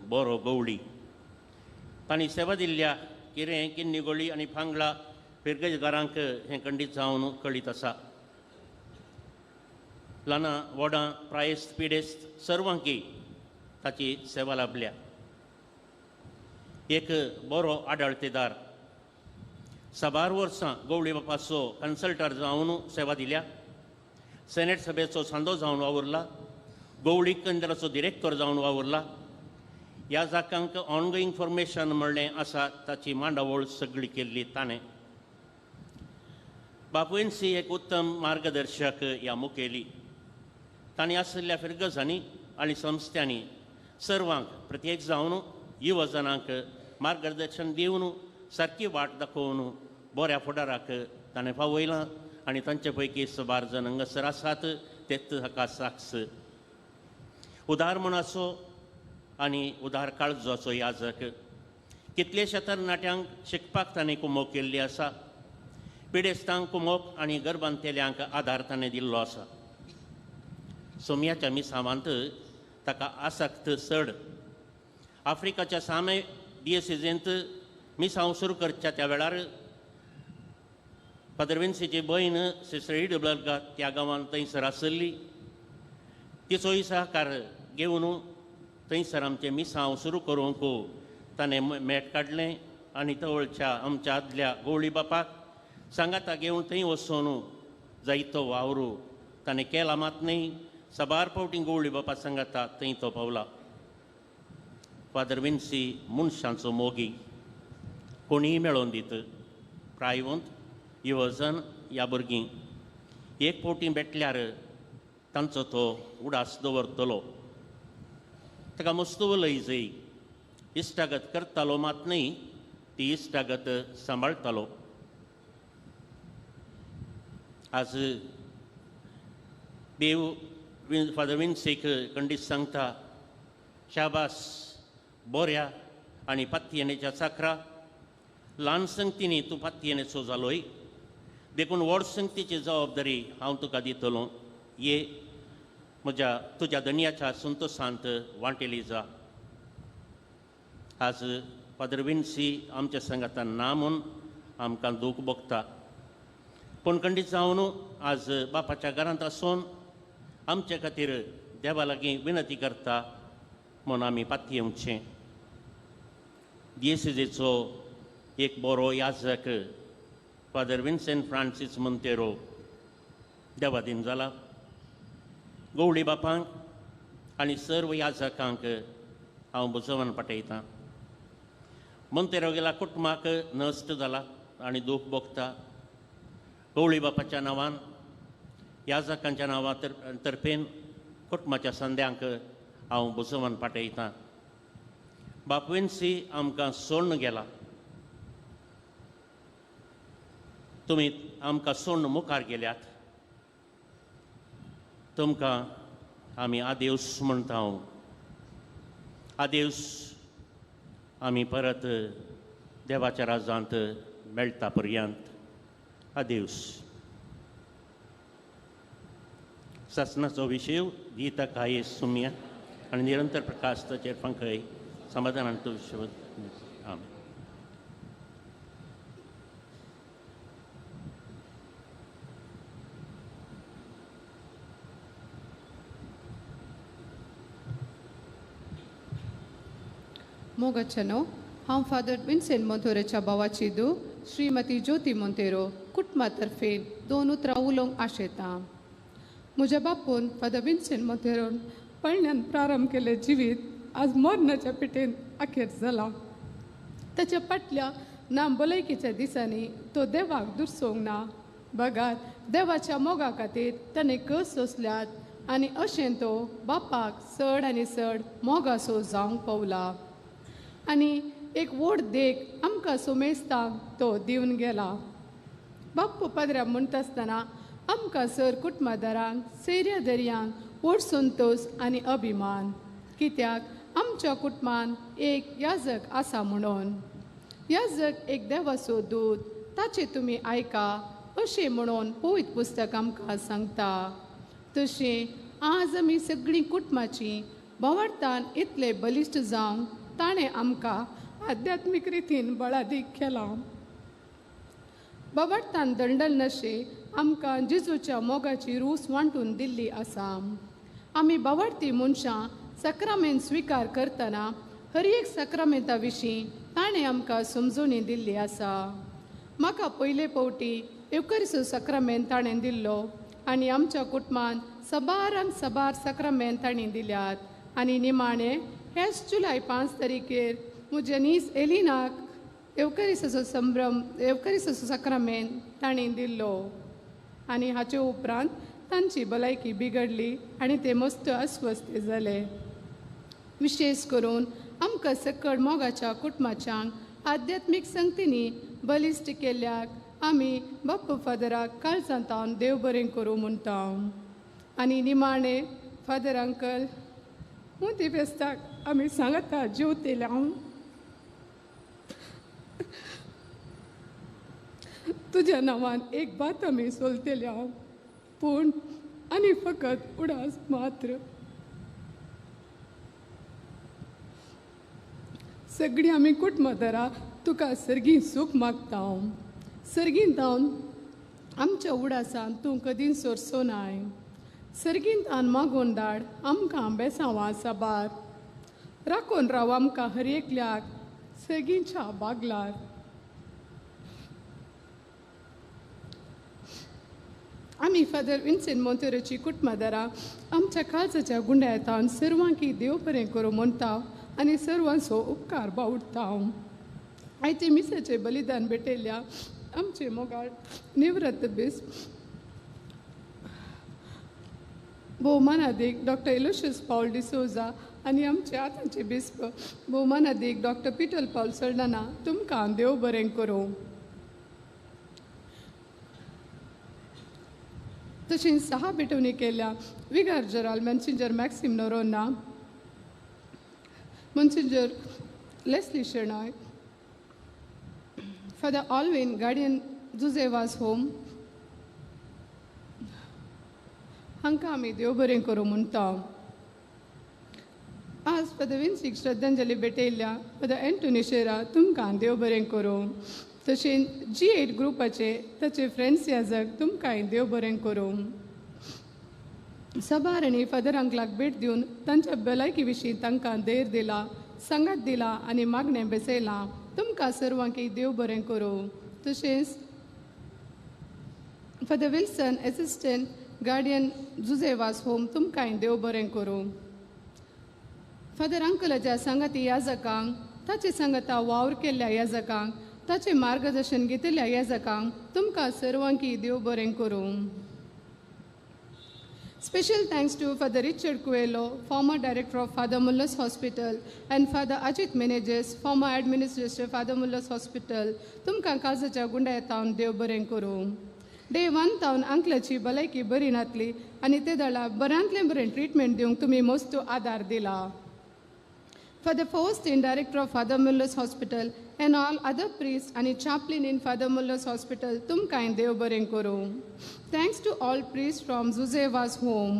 बरो गवळी. तांणी सेवा दिल्ल्या किरें किन्नीगोळी आनी फांगळा फिरगजगारांक हें खंडीत जावन कळीत आसा. ल्हानां व्हडां प्रायेस्त पिडेस्त सर्वांकी ताची सेवा लाभल्या. एक बरो आडळतेदार. साबार वर्सां गवळी बापाचो कन्सल्टर जावन सेवा दिल्या. सेनेट सभेचो सांदो जावन वावुरला. गवळी केंद्राचो डिरेक्टर जावन वावुरला. ह्या जाकांक ऑनगोईंग फॉर्मेशन म्हणलें आसा ताची मांडावळ सगळी केल्ली ताणें. बापूंसी एक उत्तम मार्गदर्शक ह्या मुखेली. तांणी आशिल्ल्या फिरगजांनी आनी संस्थ्यांनी सर्वांक प्रत्येक जावन युवजनांक मार्गदर्शन दिवन सारकी वाट दाखोवन बऱ्या फुडाराक ताणें पावयलां आनी तांचे पैकी सुमार जण हांगासर आसात तेच हाका साक्ष. उदार मनाचो आनी उदार काळजाचो याजक. कितलेश्या तरणाट्यांक शिकपाक ताणें कुमोक केल्ली आसा. पिडेस्तांक कुमोक आनी गर्भांतल्यांक आदार ताणें दिल्लो आसा. सोमयाच्या मिसावांत ताका आसक्त चड. आफ्रिकाच्या सामे डिएसिजेंत मिसांव सुरू करच्या त्या वेळार फादर विन्सीची भयण सिस्टर इडबर्गा त्या गांवांत थंयसर आसली. तिचोय सहकार घेवन थंयसर आमचें मिसांव सुरू करूंक ताणें मेट काडलें आनी तवळच्या आमच्या आदल्या गवळी बापाक सांगाता घेवन थंय वचून जायतो वावरू ताणें केला मात न्हय, साबार फावटी गवळी बापा सांगाता थंय तो पावला. फादर विन्सी मनशांचो मोगी. कोणीय मेळोवन दित प्रायवंत युवजन ह्या भुरगीं एक फावटी भेटल्यार तांचो तो उडास दवरतलो. ताका मस्त उलय जय इश्टागत करतालो मात न्हय, ती इश्टागत सांबाळटालो. आज देव फादर विन्सीक खंडीत सांगता, शाबास बोऱ्या आनी पातयेनेच्या चाकरा, ल्हान संगतींनी तूं पातयेनेचो जालोय, देखून व्हड संगतीची जबाबदारी हांव तुका दितलो. ये म्हज्या तुज्या धनयाच्या संतोशांत वांटेली जा. आज फादर विन्सी आमच्या सांगातान ना म्हूण आमकां दूख भोगता, पूण खंडीत जावन आज बापाच्या घरांत आसून आमचे खातीर देवा लागीं विनंती करता म्हूण आमी पातयेवचें. दियेसेजेचो एक बरो याजक father Vincent Francis Monteiro Devadin जाला. गवळी बापांक आनी सर्व याजकांक हांव बुजोवन पाठयतां. मोंतेरो गेला कुटुंबाक नश्ट जाला आनी दूख भोगता. गवळी बापाच्या नांवान, याजकांच्या नांवा तर्फेन कुटुंबाच्या संद्यांक हांव बुजोवन पाठयतां. बाप विन्सी आमकां सोडून गेला, तुमी आमकां सोडून मुखार गेल्यात, तुमकां आमी आदेवस म्हणटा. आदेवस, आमी परत देवाच्या राजांत मेळटा पर्यंत आदेवस. सासनाचो विशय गीता काये सुम्या आनी निरंतर प्रकाश ताचेर फांकय समाधानान तो विशय. आमेन. मोगाच्यानो, हांव फादर विन्सेंट मोंतेरोच्या भावाची धूव श्रीमती ज्योती मोंतेरो कुटुंबा तर्फे दोन उतरां उलोवंक आशेतां. म्हज्या बापून फादर विन्सेंट मोंतेरोन पळण्यान प्रारंभ केल्लें जिवीत आज मरणाच्या पेटेन अखेर जाला. ताच्या फाटल्या ना भलायकेच्या दिसांनी तो देवाक दुरसोवंक ना, बगार देवाच्या मोगा खातीर ताणें कस सोंसल्यात आनी अशें तो बापाक चड आनी चड मोगासो जावंक पावला आनी एक व्हड देख आमकां सोमेस्तांक तो दिवन गेला. बाप्पू पाद्र्या म्हणटा आसतना आमकां सर कुटुंबादारांक, सैऱ्या दर्यांक व्हड संतोश आनी अभिमान, कित्याक आमच्या कुटुंबान एक याजक आसा म्हणून. याजक एक देवाचो दूत, ताचें तुमी आयका अशें म्हणून पवित्र पुस्तक आमकां सांगता. तशें आज आमी सगळीं कुटुंबाचीं भावार्थान इतले बलिश्ट जावंक ताणें आमकां आध्यात्मीक रितीन बळादीक केलां. बाबार्थान दंडल नशे आमकां जेजूच्या मोगाची रूस वांटून दिल्ली आसा. आमी बावार्थी मनशां सक्रामेंत स्विकार करतना हर एक सक्रामेंता विशीं ताणें आमकां समजवणी दिल्ली आसा. म्हाका पयले फावटी येवकरिसो सक्रामेंत ताणें दिल्लो आनी आमच्या कुटुंबान सबारांक सबार सक्रामेंत ताणें दिल्यात. आनी निमाणें हेच जुलय 5 तारखेर म्हज्या नीस एलिनाक येवकरिसाचो संभ्रम, येवकरिसाचो सक्रामेंत ताणें दिल्लो. आनी हाचे उपरांत तांची भलायकी बिगडली आनी ते मस्त अस्वस्थ जाले. विशेश करून आमकां सकड मोगाच्या कुटुंबाच्यांक आध्यात्मीक संगतींनी बलिश्ट केल्ल्याक आमी बाप्पू फादराक काळजांतावन देव बरें करूं म्हणटा. आनी निमाणें फादर अंकल मोती फेस्ताक आमी सांगता जेवतेले. हांव तुज्या नांवान एक भात आमी सोलतेले हांव, पूण आनी फकत उडास मात्र. सगळीं आमी कुटुंबादारां तुका सर्गीं सूख मागता. हांव सर्गीं जावन आमच्या उडासान तूं कदीं सोरसो नाय. सर्गीं तान मागून धाड आमकां बेसांवां साबार, राखून राव आमकां हर एकल्याक सर्गींच्या बागलार. आमी फादर विन्सेंट मोंतेरोची कुटुंबादारां आमच्या काळजाच्या गुंड्यातान सर्वांकी देव बरें करूं म्हणटा आनी सर्वांचो उपकार बावडटा. आयचे मिसाचें बलिदान भेटयल्ल्या आमचे मोगाळ निवृत्त बेस भोवमानादीक डॉक्टर एलोशियस पावल डिसोजा आनी आमचे आतांचे बिस्प भोवमानादीक डॉक्टर पिटल पावल सल्डाना तुमकां देव बरें करूं. तशेंच सहा भेटवणी केल्या vicar general Monsignor Maxim Noronha, Monsignor Leslie Shenoy, Father Alvin Guardian Jose Vaz home हांकां आमी देव बरें करूं म्हणटा. आज फादर विन्सीक श्रद्धांजली भेटयल्ल्या फादर एंटोनी शेरा तुमकां देव बरें करूं. तशेंच G8 ग्रुपाचे ताचे फ्रेंड्स याजक तुमकांय देव बरें करूं. सबार आनी फादर अंकलाक भेट दिवन तांच्या भलायकी विशीं तांकां धैर्य दिला, सांगात दिला आनी मागणें बेसयलां. तुमकां सर्वांकी देव बरें करूं. तशेंच Father Wilson assistant guardian Jose Vaz home तुमकांय देव बरें करूं. फादर अंकलाच्या सांगाती याजकांक, ताचे सांगाता वावर केल्ल्या याजकांक, ताचें मार्गदर्शन घेतिल्ल्या याजकांक तुमकां सर्वांकी देव बरें करूं. Special thanks to Father Richard Coelho, former director of Father Muller's Hospital, and Father Ajit Menezes, former administrator Father Muller's Hospital. तुमकां काळजाच्या गुंडायतावन देव बरें करूं. डे 1 तावन अंकलाची भलायकी बरी नातली आनी ते दळा बऱ्यांतलें बरें ट्रिटमेंट दिवंक तुमी मस्त आदार दिला. Father Faustin, director of Father Muller's Hospital, and all other priests and chaplain in Father Muller's Hospital, तुमकांय देव बरें करूं. Thanks to all priests from Jose Vaz home.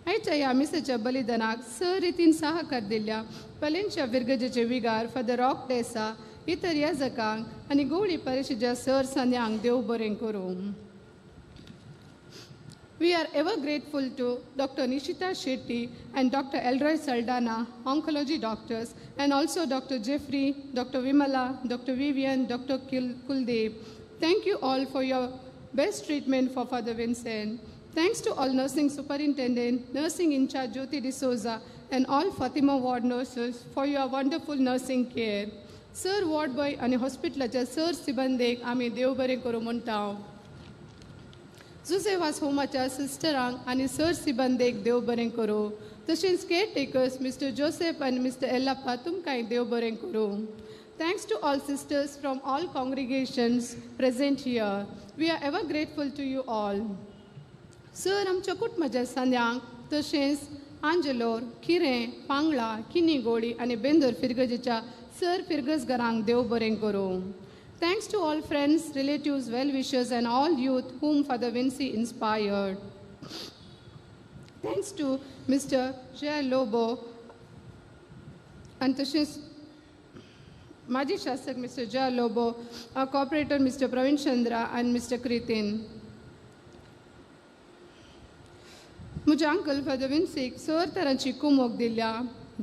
आयच्या ह्या मिसाच्या बलिदानाक स रितीन सहकार दिल्ल्या पलेंच्या विरगजेचे विगार फादर रॉक डेसा, इतर याजकांक आनी गोवळी परिशदेच्या सर सांद्यांक देव बरें करूं. We are ever grateful to Dr. Nishita Shetty and Dr. Elroy Saldana, oncology doctors, and also Dr. Jeffrey, Dr. Vimala, Dr. Vivian, Dr. Kuldeep. Thank you all for your best treatment for Father Vincent. Thanks to all nursing superintendent, nursing in charge Jyoti D'Souza, and all Fatima ward nurses for your wonderful nursing care. Sir ward boy and hospitalaच्या sir सिबंदेक आमी देव बरें करूं म्हणटा. जुजे वास होमाच्या सिस्टरांक आनी sir सिबंदेक देव बरें करूं. तशेंच care takers mister Joseph आनी मिस्टर एल्लाप्पा तुमकांय देव बरें करूं. Thanks to all sisters from all congregations present here. We are ever grateful to you all. Sir आमच्या कुटुंबाच्या सांद्यांक तशेंच आंजलोर, खिरें, पांगळा, किनीगोळी आनी बेंदोर फिरगजेच्या सर फिरगजघरांक देव बरें करूं. Thanks to all friends, relatives, well-wishers, and all youth whom Father Vinci inspired. Thanks to Mr. J. Lobo and तशेंच माजी शासक Mr. J. Lobo, our cooperator Mr. Praveen Chandra and Mr. Kritin. म्हज्या uncle father विन्सीक sir तरांची कुमोक दिल्या,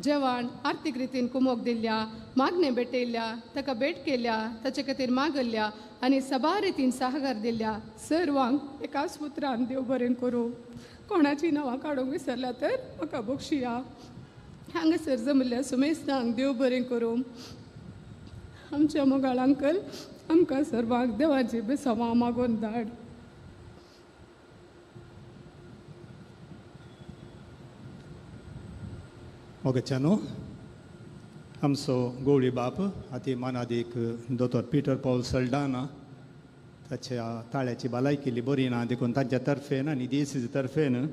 जेवण आर्थीक रितीन कुमोक दिल्ल्या, मागणें भेटयल्ल्या, ताका भेट केल्या, ताचे खातीर मागल्ल्या आनी सबार रितीन सहकार दिल्ल्या सर्वांक एकाच उतरान देव बरें करूं. कोणाचीं नांवां काडूंक विसरल्या तर म्हाका बक्षिया. हांगासर जमिल्ल्या सुमेस्तांक देव बरें करूं. आमच्या मोगाळ अंकल आमकां सर्वांक देवाची बेसवां मागून धाड. मोगच्यानो आमचो गोवळी बाप आती मानादीक दोतोर पीटर पॉल सल्डाना ताच्या ताळ्याची भलायकी बरी ना देखून तांच्या तर्फेन आनी देसीचे तर्फेन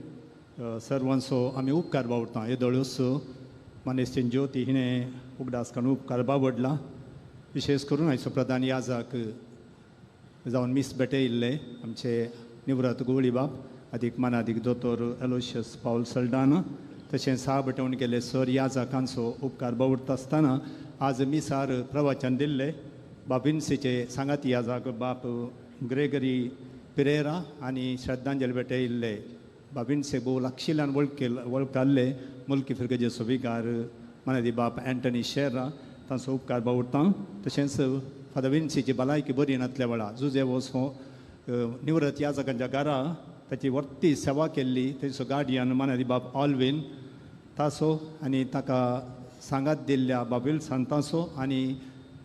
सर्वांचो आमी उपकार बावडटा. येदोळूच मानेस्तीन ज्योती हिणें उगडास काडून उपकार बावडला. विशेष करून आयचो प्रधान याजक जावन मीस भेटयिल्ले आमचे निवृत्त गोवळी बाप आदीक मानादीक दोतोर एलोशियस पावल सल्डाना तशें सहा भेटवण केले सर याजकांचो उपकार बावडटा आसतना आज मिसार प्रवचन दिल्ले बाप विन्सीचे सांगाती याजक बाप ग्रेगरी पिरेरा आनी श्रद्धांजली भेटयिल्ले बाप विन्से भोव लागशिल्ल्यान वळखल्ले मुल्की फिरगजेचो विगार मानादी बाप एंटनी शेरा तांचो उपकार बावडटा. तशेंच फादर विन्सीची भलायकी बरी नातल्या वेळा जुजे वचो निवृत्त याजकांच्या घरा ताची वर्ती सेवा केल्ली ताचो गार्डियन मानादी बाप ऑलवीन ताचो आनी ताका सांगात दिल्ल्या बाब विल्सन ताचो आनी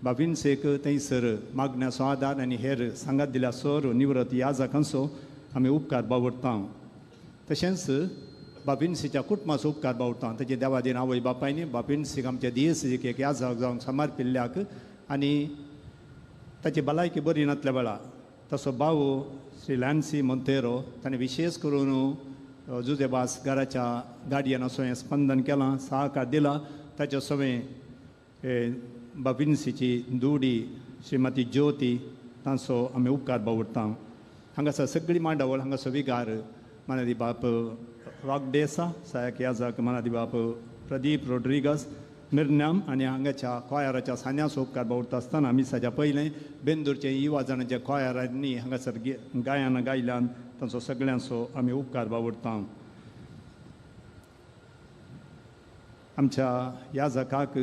बाब विन्सेक थंयसर मागण्याचो आदार आनी हेर सांगात दिल्या सर निवृत्त याजकांचो आमी उपकार बावडटा. तशेंच बाब विन्सीच्या कुटुंबाचो उपकार बावडटा. ताचे देवादीन आवय बापायनी बाब विन्सीक आमच्या दियेसीक एक याजक जावन समर्पिल्ल्याक आनी ताची भलायकी बरी नातल्या वेळा तसो भाव श्री लॅन्सी मोंतेरो ताणें विशेष करून जुजेबास घराच्या गार्डियनाचो हें स्पंदन केलां, सहकार दिला. ताच्या सवें बाब विन्सीची दुडी श्रीमती ज्योती तांचो आमी उपकार बावडटा. हांगासर सगळी मांडावळ हांगासर विगार मानादी बाप रॉक डेसा, सहायक याजक मानादी बाप प्रदीप रोड्रिगस मिरनाम आनी हांगाच्या कॉयराच्या सांद्याचो उपकार बावडटा आसतना मिसाच्या पयलें बेंदूरचे युवा जाणांच्या कॉयरांनी हांगासर गायन गायल्यान तांचो सगळ्यांचो आमी उपकार बावडटा. आमच्या याजकाक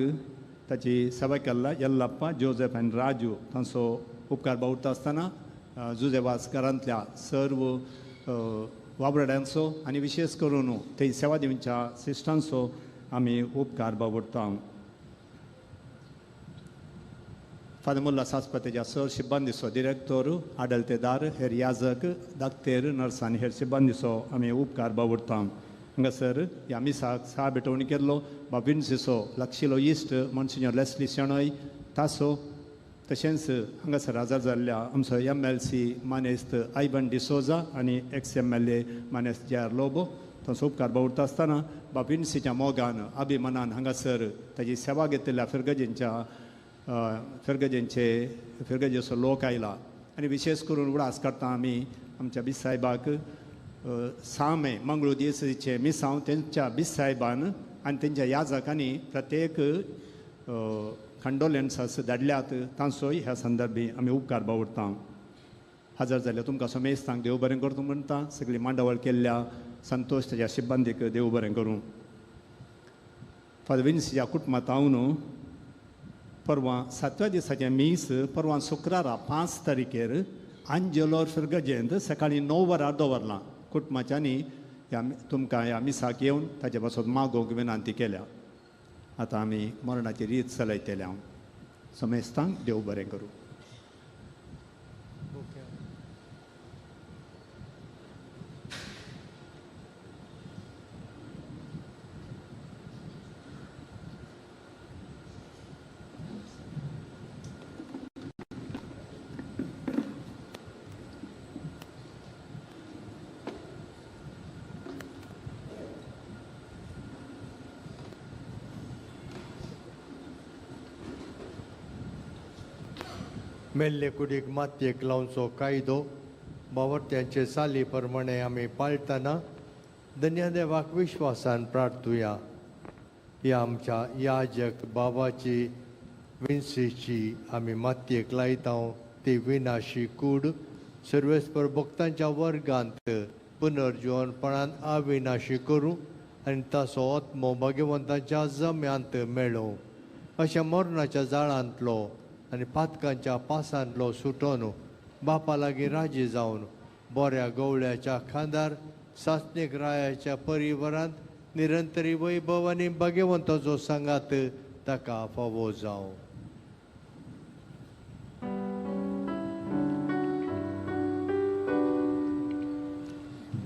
ताची सेवा केल्ला यल्लप्पा जोसेफ आनी राजू तांचो उपकार बावडटा आसतना जुजेवास घरांतल्या सर्व वावराड्यांचो आनी विशेष करून थंय सेवा दिवच्या सिस्टांचो आमी उपकार बावडटा. फादर मुल्ला आस्पत्रेच्या सर सिब्बंदीचो डिरेक्टर आडलतेदार हेर याजक दाक्तेर नर्स आनी हेर सिब्बंदीचो आमी उपकार बावडटा. हांगासर ह्या मिसाक सा भेटवणी केल्लो बाब विन्सीचो लागशिलो इश्ट monsignor Leslie Shenoy तासो, तशेंच हांगासर हजर जाल्ल्या आमचो MLC मानेस्त आयवन डिसोजा आनी एक्स MLA मानेस्त जे आर लोबो तांचो उपकार बावडटा आसतना बाब विन्सीच्या मोगान अभिमानान हांगासर ताजी सेवा घेतिल्ल्या फिरगजींच्या फिरगजेंचे फिरगजेचो लोक आयला आनी विशेष करून उडास काडटा आमी आमच्या बीस साहेबाक सामे मंगळूर दियेसीचे मिसांव तेंच्या बीस साहेबान आनी तेंच्या याजकांनी प्रत्येक कंडोलेन्सास धाडल्यात तांचोय ह्या संदर्भी आमी उपकार बावडटा. हजर जाल्यार तुमकां समेस्तांक देव बरें करूं म्हणटा. सगळी मांडावळ केल्ल्या संतोश ताच्या शिब्बंदीक देव बरें करूं. फादर विन्सीच्या कुटुंबांत हांव परवां सातव्या दिसाचें मीस परवां शुक्रारा 5 तारखेर आंजेलोर फिरगजेंत सकाळीं 9 वरां दवरलां. कुटुंबाच्यांनी ह्या तुमकां ह्या मिसाक येवन ताचे पासत मागोवंक विनंती केल्या. आतां आमी मरणाची रीत चलयतले. हांव समेस्तांक देव बरें करूं. मेल्ले कुडीक मातयेक लावचो कायदो बावर्त्यांचे चाली प्रमाणे आमी पाळटना धन्या देवाक विश्वासान प्रार्थुया. ह्या आमच्या याजक बाबाची विन्सीची आमी मातयेक लायता ती विनाशी कूड सर्वेस्पर भक्तांच्या वर्गांत पुनर्जिवनपणान अविनाशी करूं आनी ताचो आत्मो भाग्यवंतांच्या जम्यांत मेळोवं. अशें मरणाच्या जाळांतलो आनी पातकांच्या पासांतलो सुटोन बापा लागीं राजी जावन बऱ्या गवळ्याच्या खांदार सासणीक रायाच्या परिवारांत निरंतरी वैभव आनी भाग्यवंताचो सांगात ताका फावो जावं.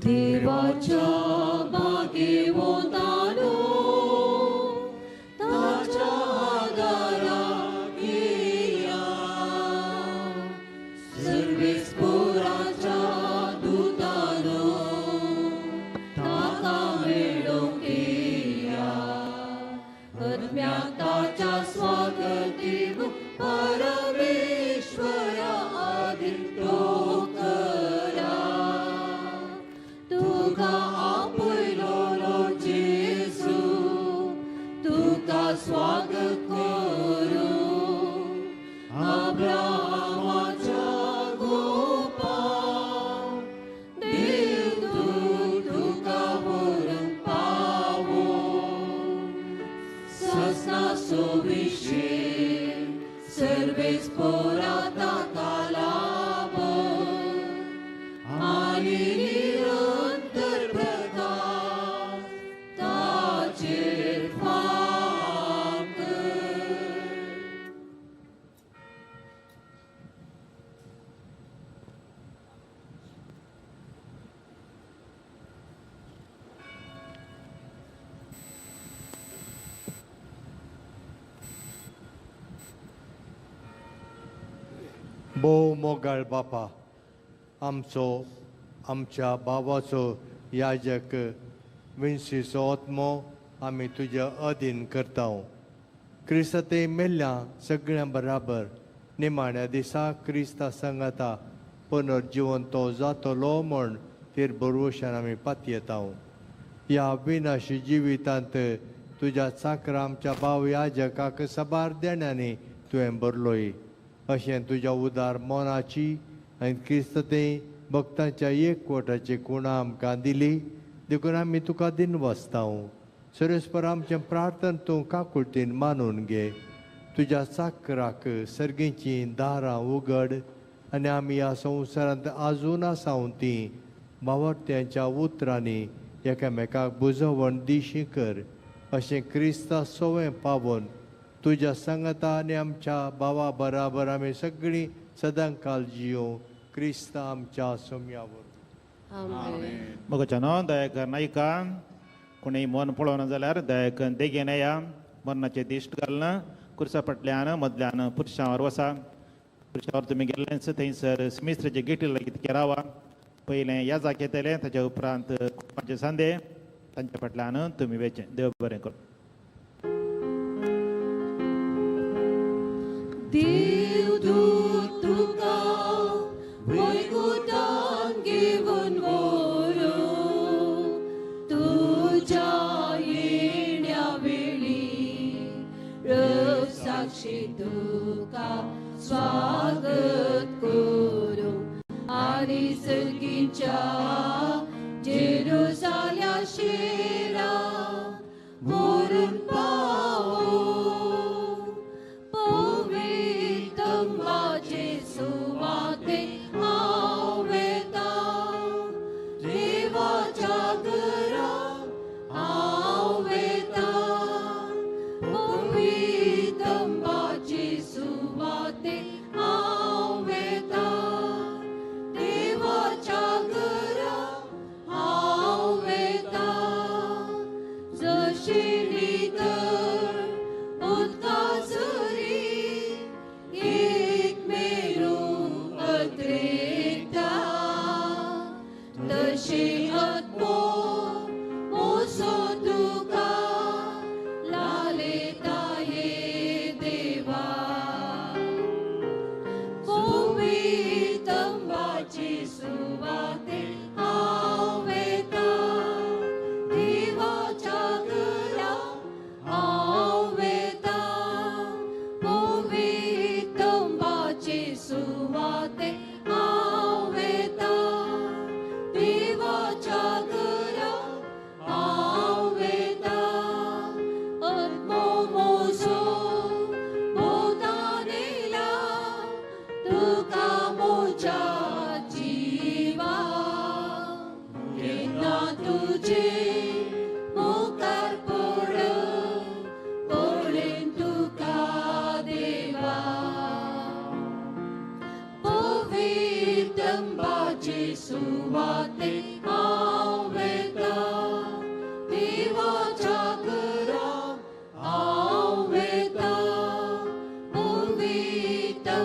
देवाच्या भाग्यवंतानो ताच्या आगारा येया, सर्वेस्पोराच्या दुतानो ताका मेळोवंक येया, आत्म्याक ताच्या स्वागत दिवं परमेश्वरा आदित्यो करा. तुका आपयलोलो जेजू तुका स्वागत करूं, अब्रामाच्या गोपा देवदूत तुका व्हरूंक पावो, ससनाचो विशय सर्वेस्पोरा ताका लाभो आनी निरंतर प्रकाश ताचेर फांक. भोव मोगाळ बापा, आमचो आमच्या बाबाचो याजक विन्सीचो आत्मो आमी तुज्या अधीन करता. क्रिस्ता मेल्ल्या सगळ्यां बराबर निमाण्या दिसा क्रिस्ता सांगाता पुनर्जिवन तो जातलो म्हूण तेर भरवशान आमी पातयेता. ह्या विनाशी जिवितांत तुज्या चाकरा आमच्या भाव याजकाक साबार देण्यांनी तुवें भरलोय. अशें तुज्या उदार मनाची आनी क्रिस्ते भक्तांच्या एकवटाची कुणां आमकां दिली देखून आमी तुका दिनवासता. सर्वेस्पर आमचें प्रार्थन तूं काकुळटीन मानून घे. तुज्या चाकराक सर्गीचीं दारां उगड आनी आमी ह्या संवसारांत आजून आसाव तीं भावार्थ्यांच्या उतरांनी एकामेकाक बुजवण दिशी कर. अशें क्रिस्ता सोवें पावोन तुज्या सांगाता आनी आमच्या भावा बराबर आमी सगळीं सदांकाल जियों क्रिस्ता आमच्या सोम्यावर. मगच्यानो दया नायका कोणीय मन पळोवना जाल्यार दया देगेन येया. मरणाचें दिश्ट घालना कुर्सा फाटल्यान मदल्यान पुरशांवर वसा. पुरशावर तुमी गेल्लेच थंयसर सिमिस्त्राचे गेटी लागीं केरावा. पयलें याजाक येतलें, ताच्या उपरांत कुटुंबाचे सांदे, तांच्या फाटल्यान तुमी वेचें. देव बरें करूं. देवदूत तुका वैकुंठान घेवन व्हरू तुज्या येण्या वेळी साक्षी तुका स्वागत करूं आनी सर्गीच्या जेरुसाल्या शेरा व्हरून पावो. पवित्र माझे सुवाते हांव वेता देवाच्या घरा हांव वेता. पवित्र माझे सुवाते हांव वेता देवाच्या घरा हांव वेता. जशी नितळ उदका सरी एक मेरू अद्रेकता तशी आत्मो मोसो तुका लालेता ये देवा. पवित्र माझी सुवाते हांव वेता देवाच्या घरा हांव वेता. पवित्र माझी सुवाते हांव वेता देवाच्या घरा हांव वेता. आत्मो मोसो भोंवतानेला तुका म्हज्या जिवा केन्ना तुजे मुखार पड पळयन तुका देवा. पवित्र माझे सुवाते हांव वेता देवाच्या घरा हांव वेता. पवित्र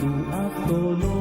तूं आसतलो.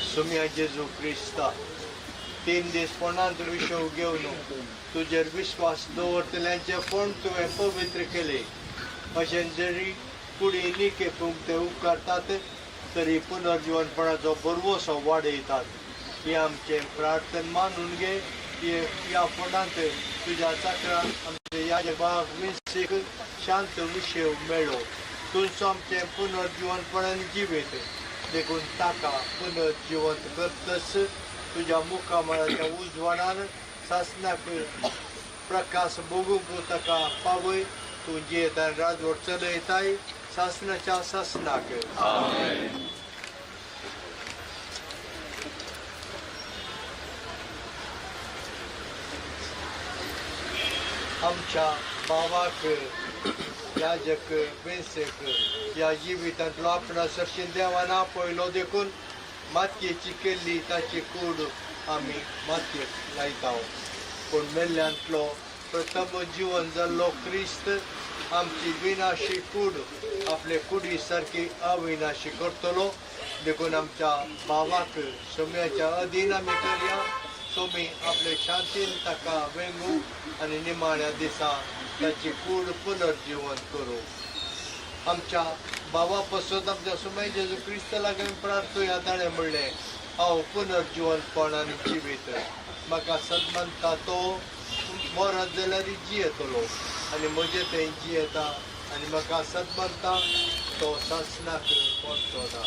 सुम्या जेजू क्रिस्ता 3 दीस फोंडांत विशव घेवन तुजेर विश्वास दवरतल्यांचे फोंड तुवें पवित्र केले. अशें जरी कुडी निकेपूंक ते उपकारतात तरी पुनर्जिवनपणाचो भरवसो वाडयतात. ही आमचें प्रार्थन मानून घे. ह्या फोंडांत तुज्या चाकरान आमचे ह्या जगाक विंसीक शांत विशेव मेळ्ळो. तुमचो आमचें पुनर्जिवनपणान जिवीत देखून ताका पुनर्जिवंत करतस तुज्या मुखामळाच्या उजवाडान सासनाक प्रकाश भोगूंक ताका पावय. तूं जियेता राजवट चलयताय सासनाच्या सासनाक. आमच्या बाबाक याजक वेंसेक ह्या जिवितांतलो आपणा सरशीं देवान आपयलो देखून मातयेची केल्ली ताची कूड आमी मातयेक लायता. पूण मेल्ल्यांतलो प्रथम जिवन जाल्लो क्रिस्त आमची विनाशी कूड आपले कुडी सारकी अविनाशी करतलो. देखून आमच्या बाबाक सोम्याच्या अधीन आमी करया. सोमी आपले शांतीन ताका वेंगू आनी निमाण्या दिसा ताची कूड पुनर्जिवन करूं. आमच्या बाबा पसून आमच्या सुमय जेजू क्रिस्त लागीं प्रार्थुया. ताणें म्हणलें, हांव पुनर्जिवनपण आनी जिवीत. म्हाका सदमनता तो मरत जाल्यार जियेतलो आनी म्हजें थंय जियेता आनी म्हाका सदमनता तो सासनाक पडचो ना.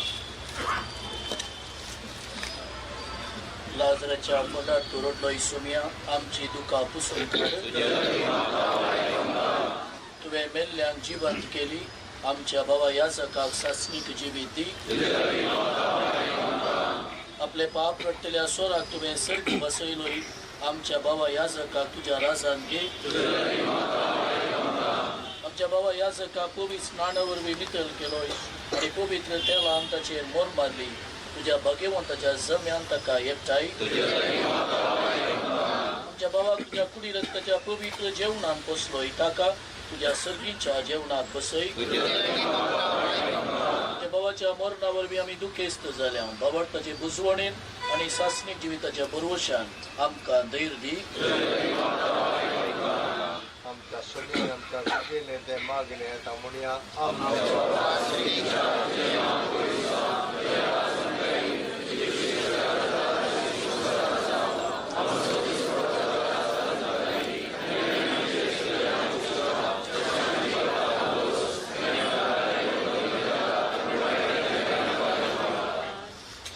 लाजराच्या फोंडार तूं रडलोय सुमया, आमची दुकां पुसून काड. तुवें मेल्ल्यांक जिवंत केली, आमच्या बाबा याजकाक सासणीक जिवीत दी. आपले पाप रडटल्या सोराक तुवें सर्गी बसयलोय, आमच्या बाबा याजकाक तुज्या राजान घे. आमच्या बाबा याजकाक पवित्र स्नाना वरवीं नितळ केलोय आनी पवित्र तेलान ताचेर मोर मारली. तुज्या भाग्यवंताच्या जम्यान ताका एकठांय. आमच्या बाबाक तुज्या कुडी रक्ताच्या पवित्र जेवणान पोसलोय, ताका तुज्या सर्गीच्या जेवणाक बसय. तुज्या बाबाच्या मरणा वरवीं आमी दुखेस्त जाल्या. बाबार्थाचे बुजवणेन आनी सासणीक जिविताच्या भरवशान आमकां धैर्य दी. आमच्या सोनीन आमच्या केलें तें मागणें येता म्हणया.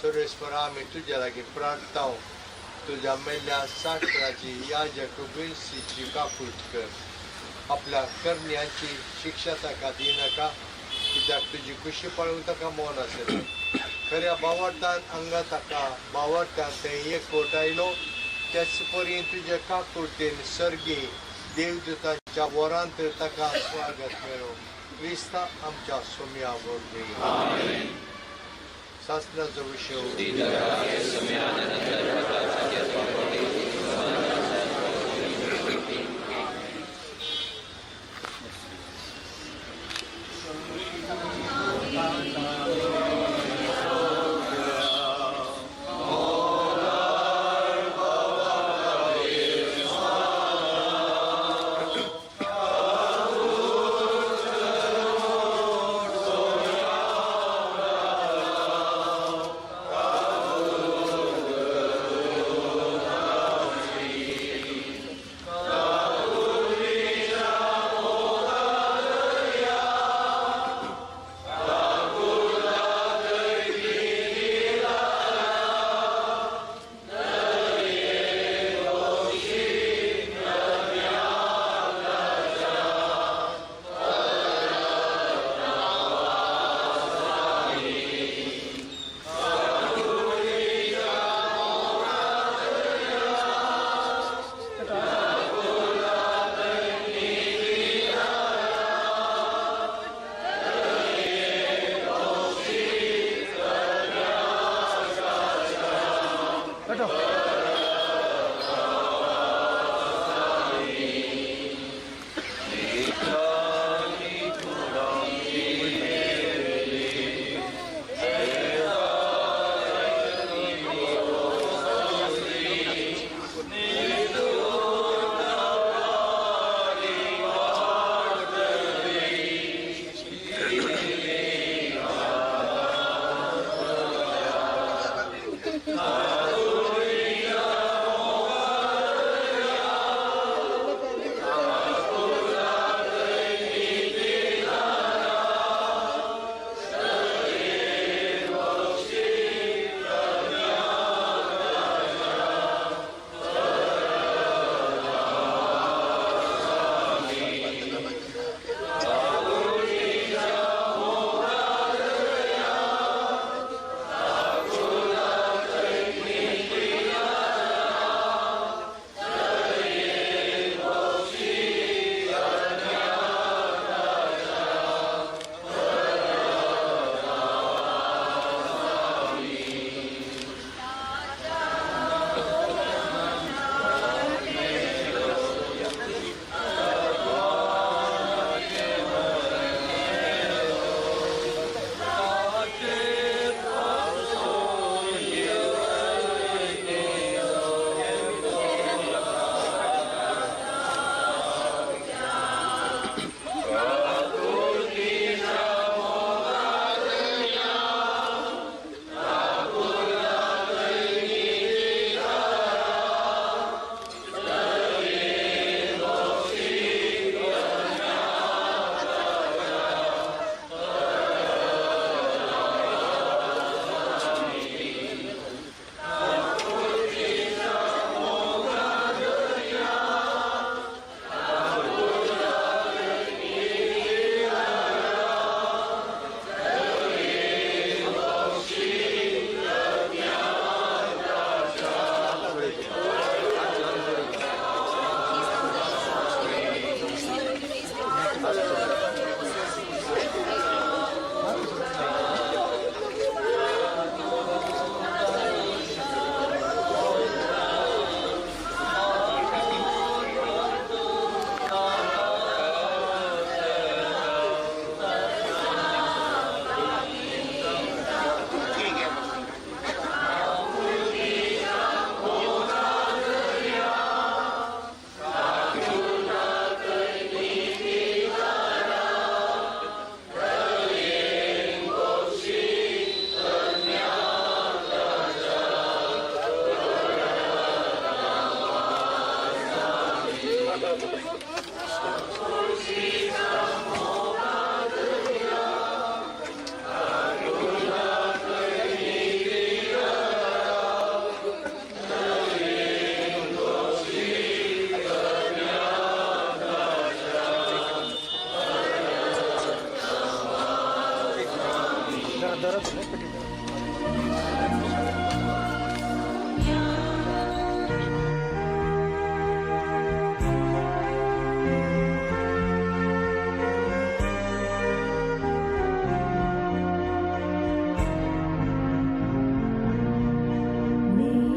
सर्वेस्परा आमी तुज्या लागीं प्रार्थता. तुज्या मेल्ल्या साकराची याजक विन्सीची काकूट कर. आपल्या करण्यांची शिक्षा ताका दिनाका, कित्याक तुजी खुशी पळोवंक ताका मन आसलें. खऱ्या बावडतान हांगा ताका बावडतान थंय एकवट आयलो. त्याच परी तुज्या काकुळटेन सर्गी देवदूतांच्या वरांत ताका स्वागत मेळो. क्रिस्ता आमच्या सोम्या वरवीं. सासनाचो विशय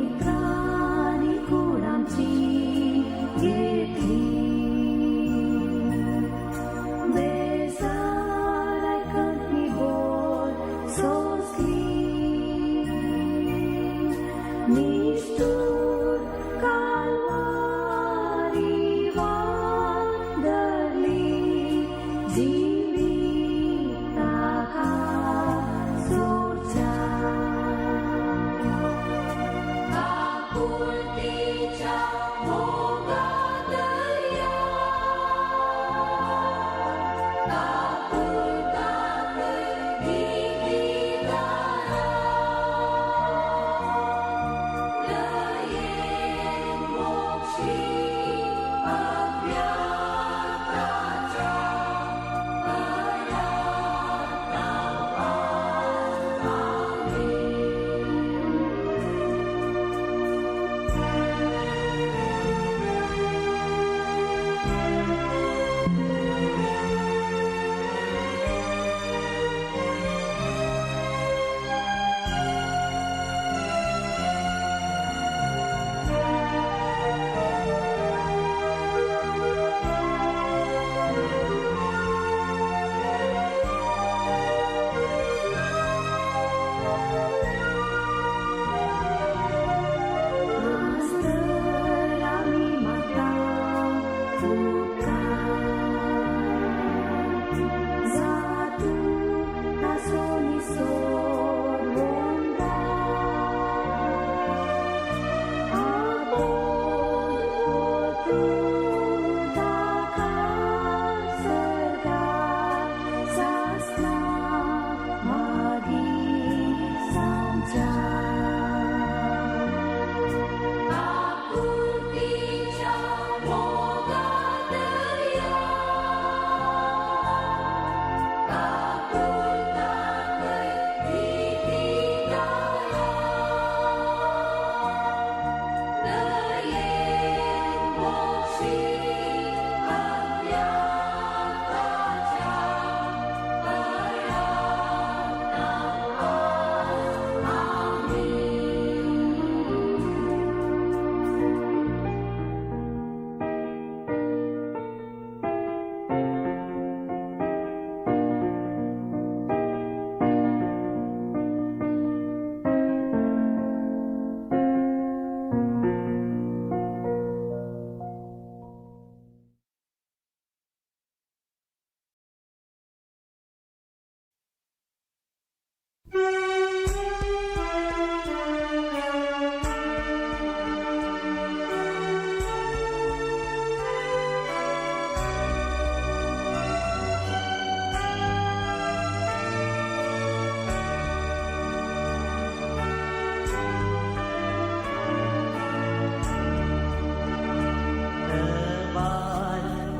नेत्रांनी कुडांची घेतली बेजार आयकत बोल सोंसली निश्ठूर कालवारी वाट धरली जिविताक सोडच्या काकुळतीच्या मोगा दर्या काकुळतात भीती दारा दयेन मोक्षी अव्याक्ताच्या आस्तर आमी मागता उपकार जातूं तासोनी सोडवंदार आपोवन वतूं ताका सर्गार सासणा मागीर सांगच्या. काकुळतीच्या मोगा दर्या काकुळतात भीती दारा दयेन मोक्षी अव्याक्ताच्या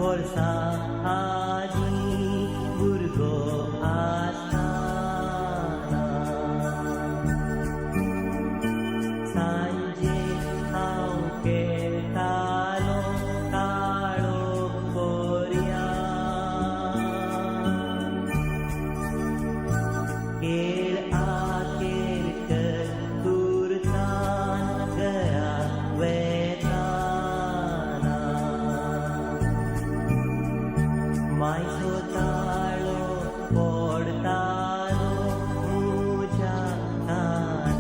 वर्सां आदीं भुरगो आसतना सांजे हांव खेळटालो काळोख पर्यां खेळ आखेर तुरतान घरा वेताना मायचो ताळो पडटालो म्हज्या कानार.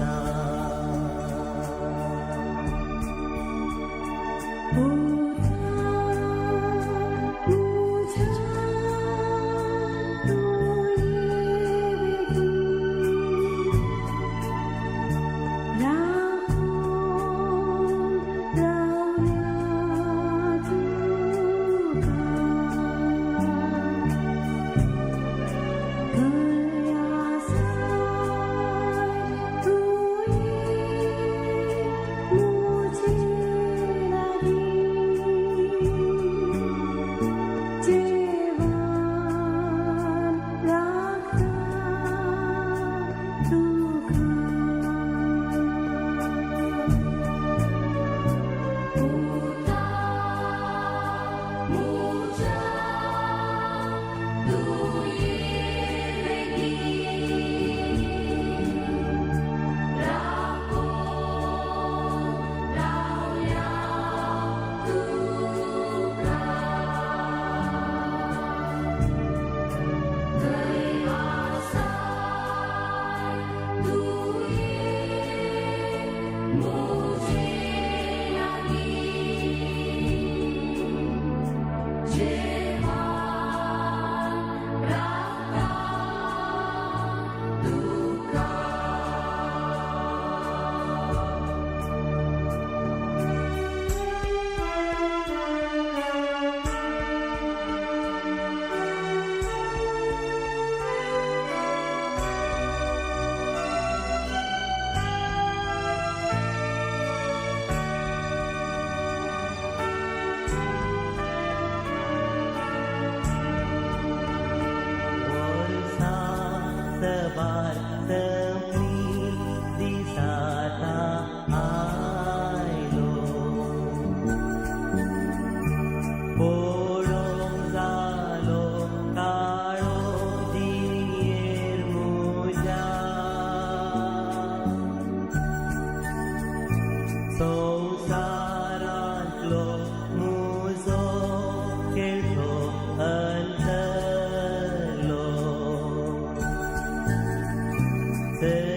Good. सर.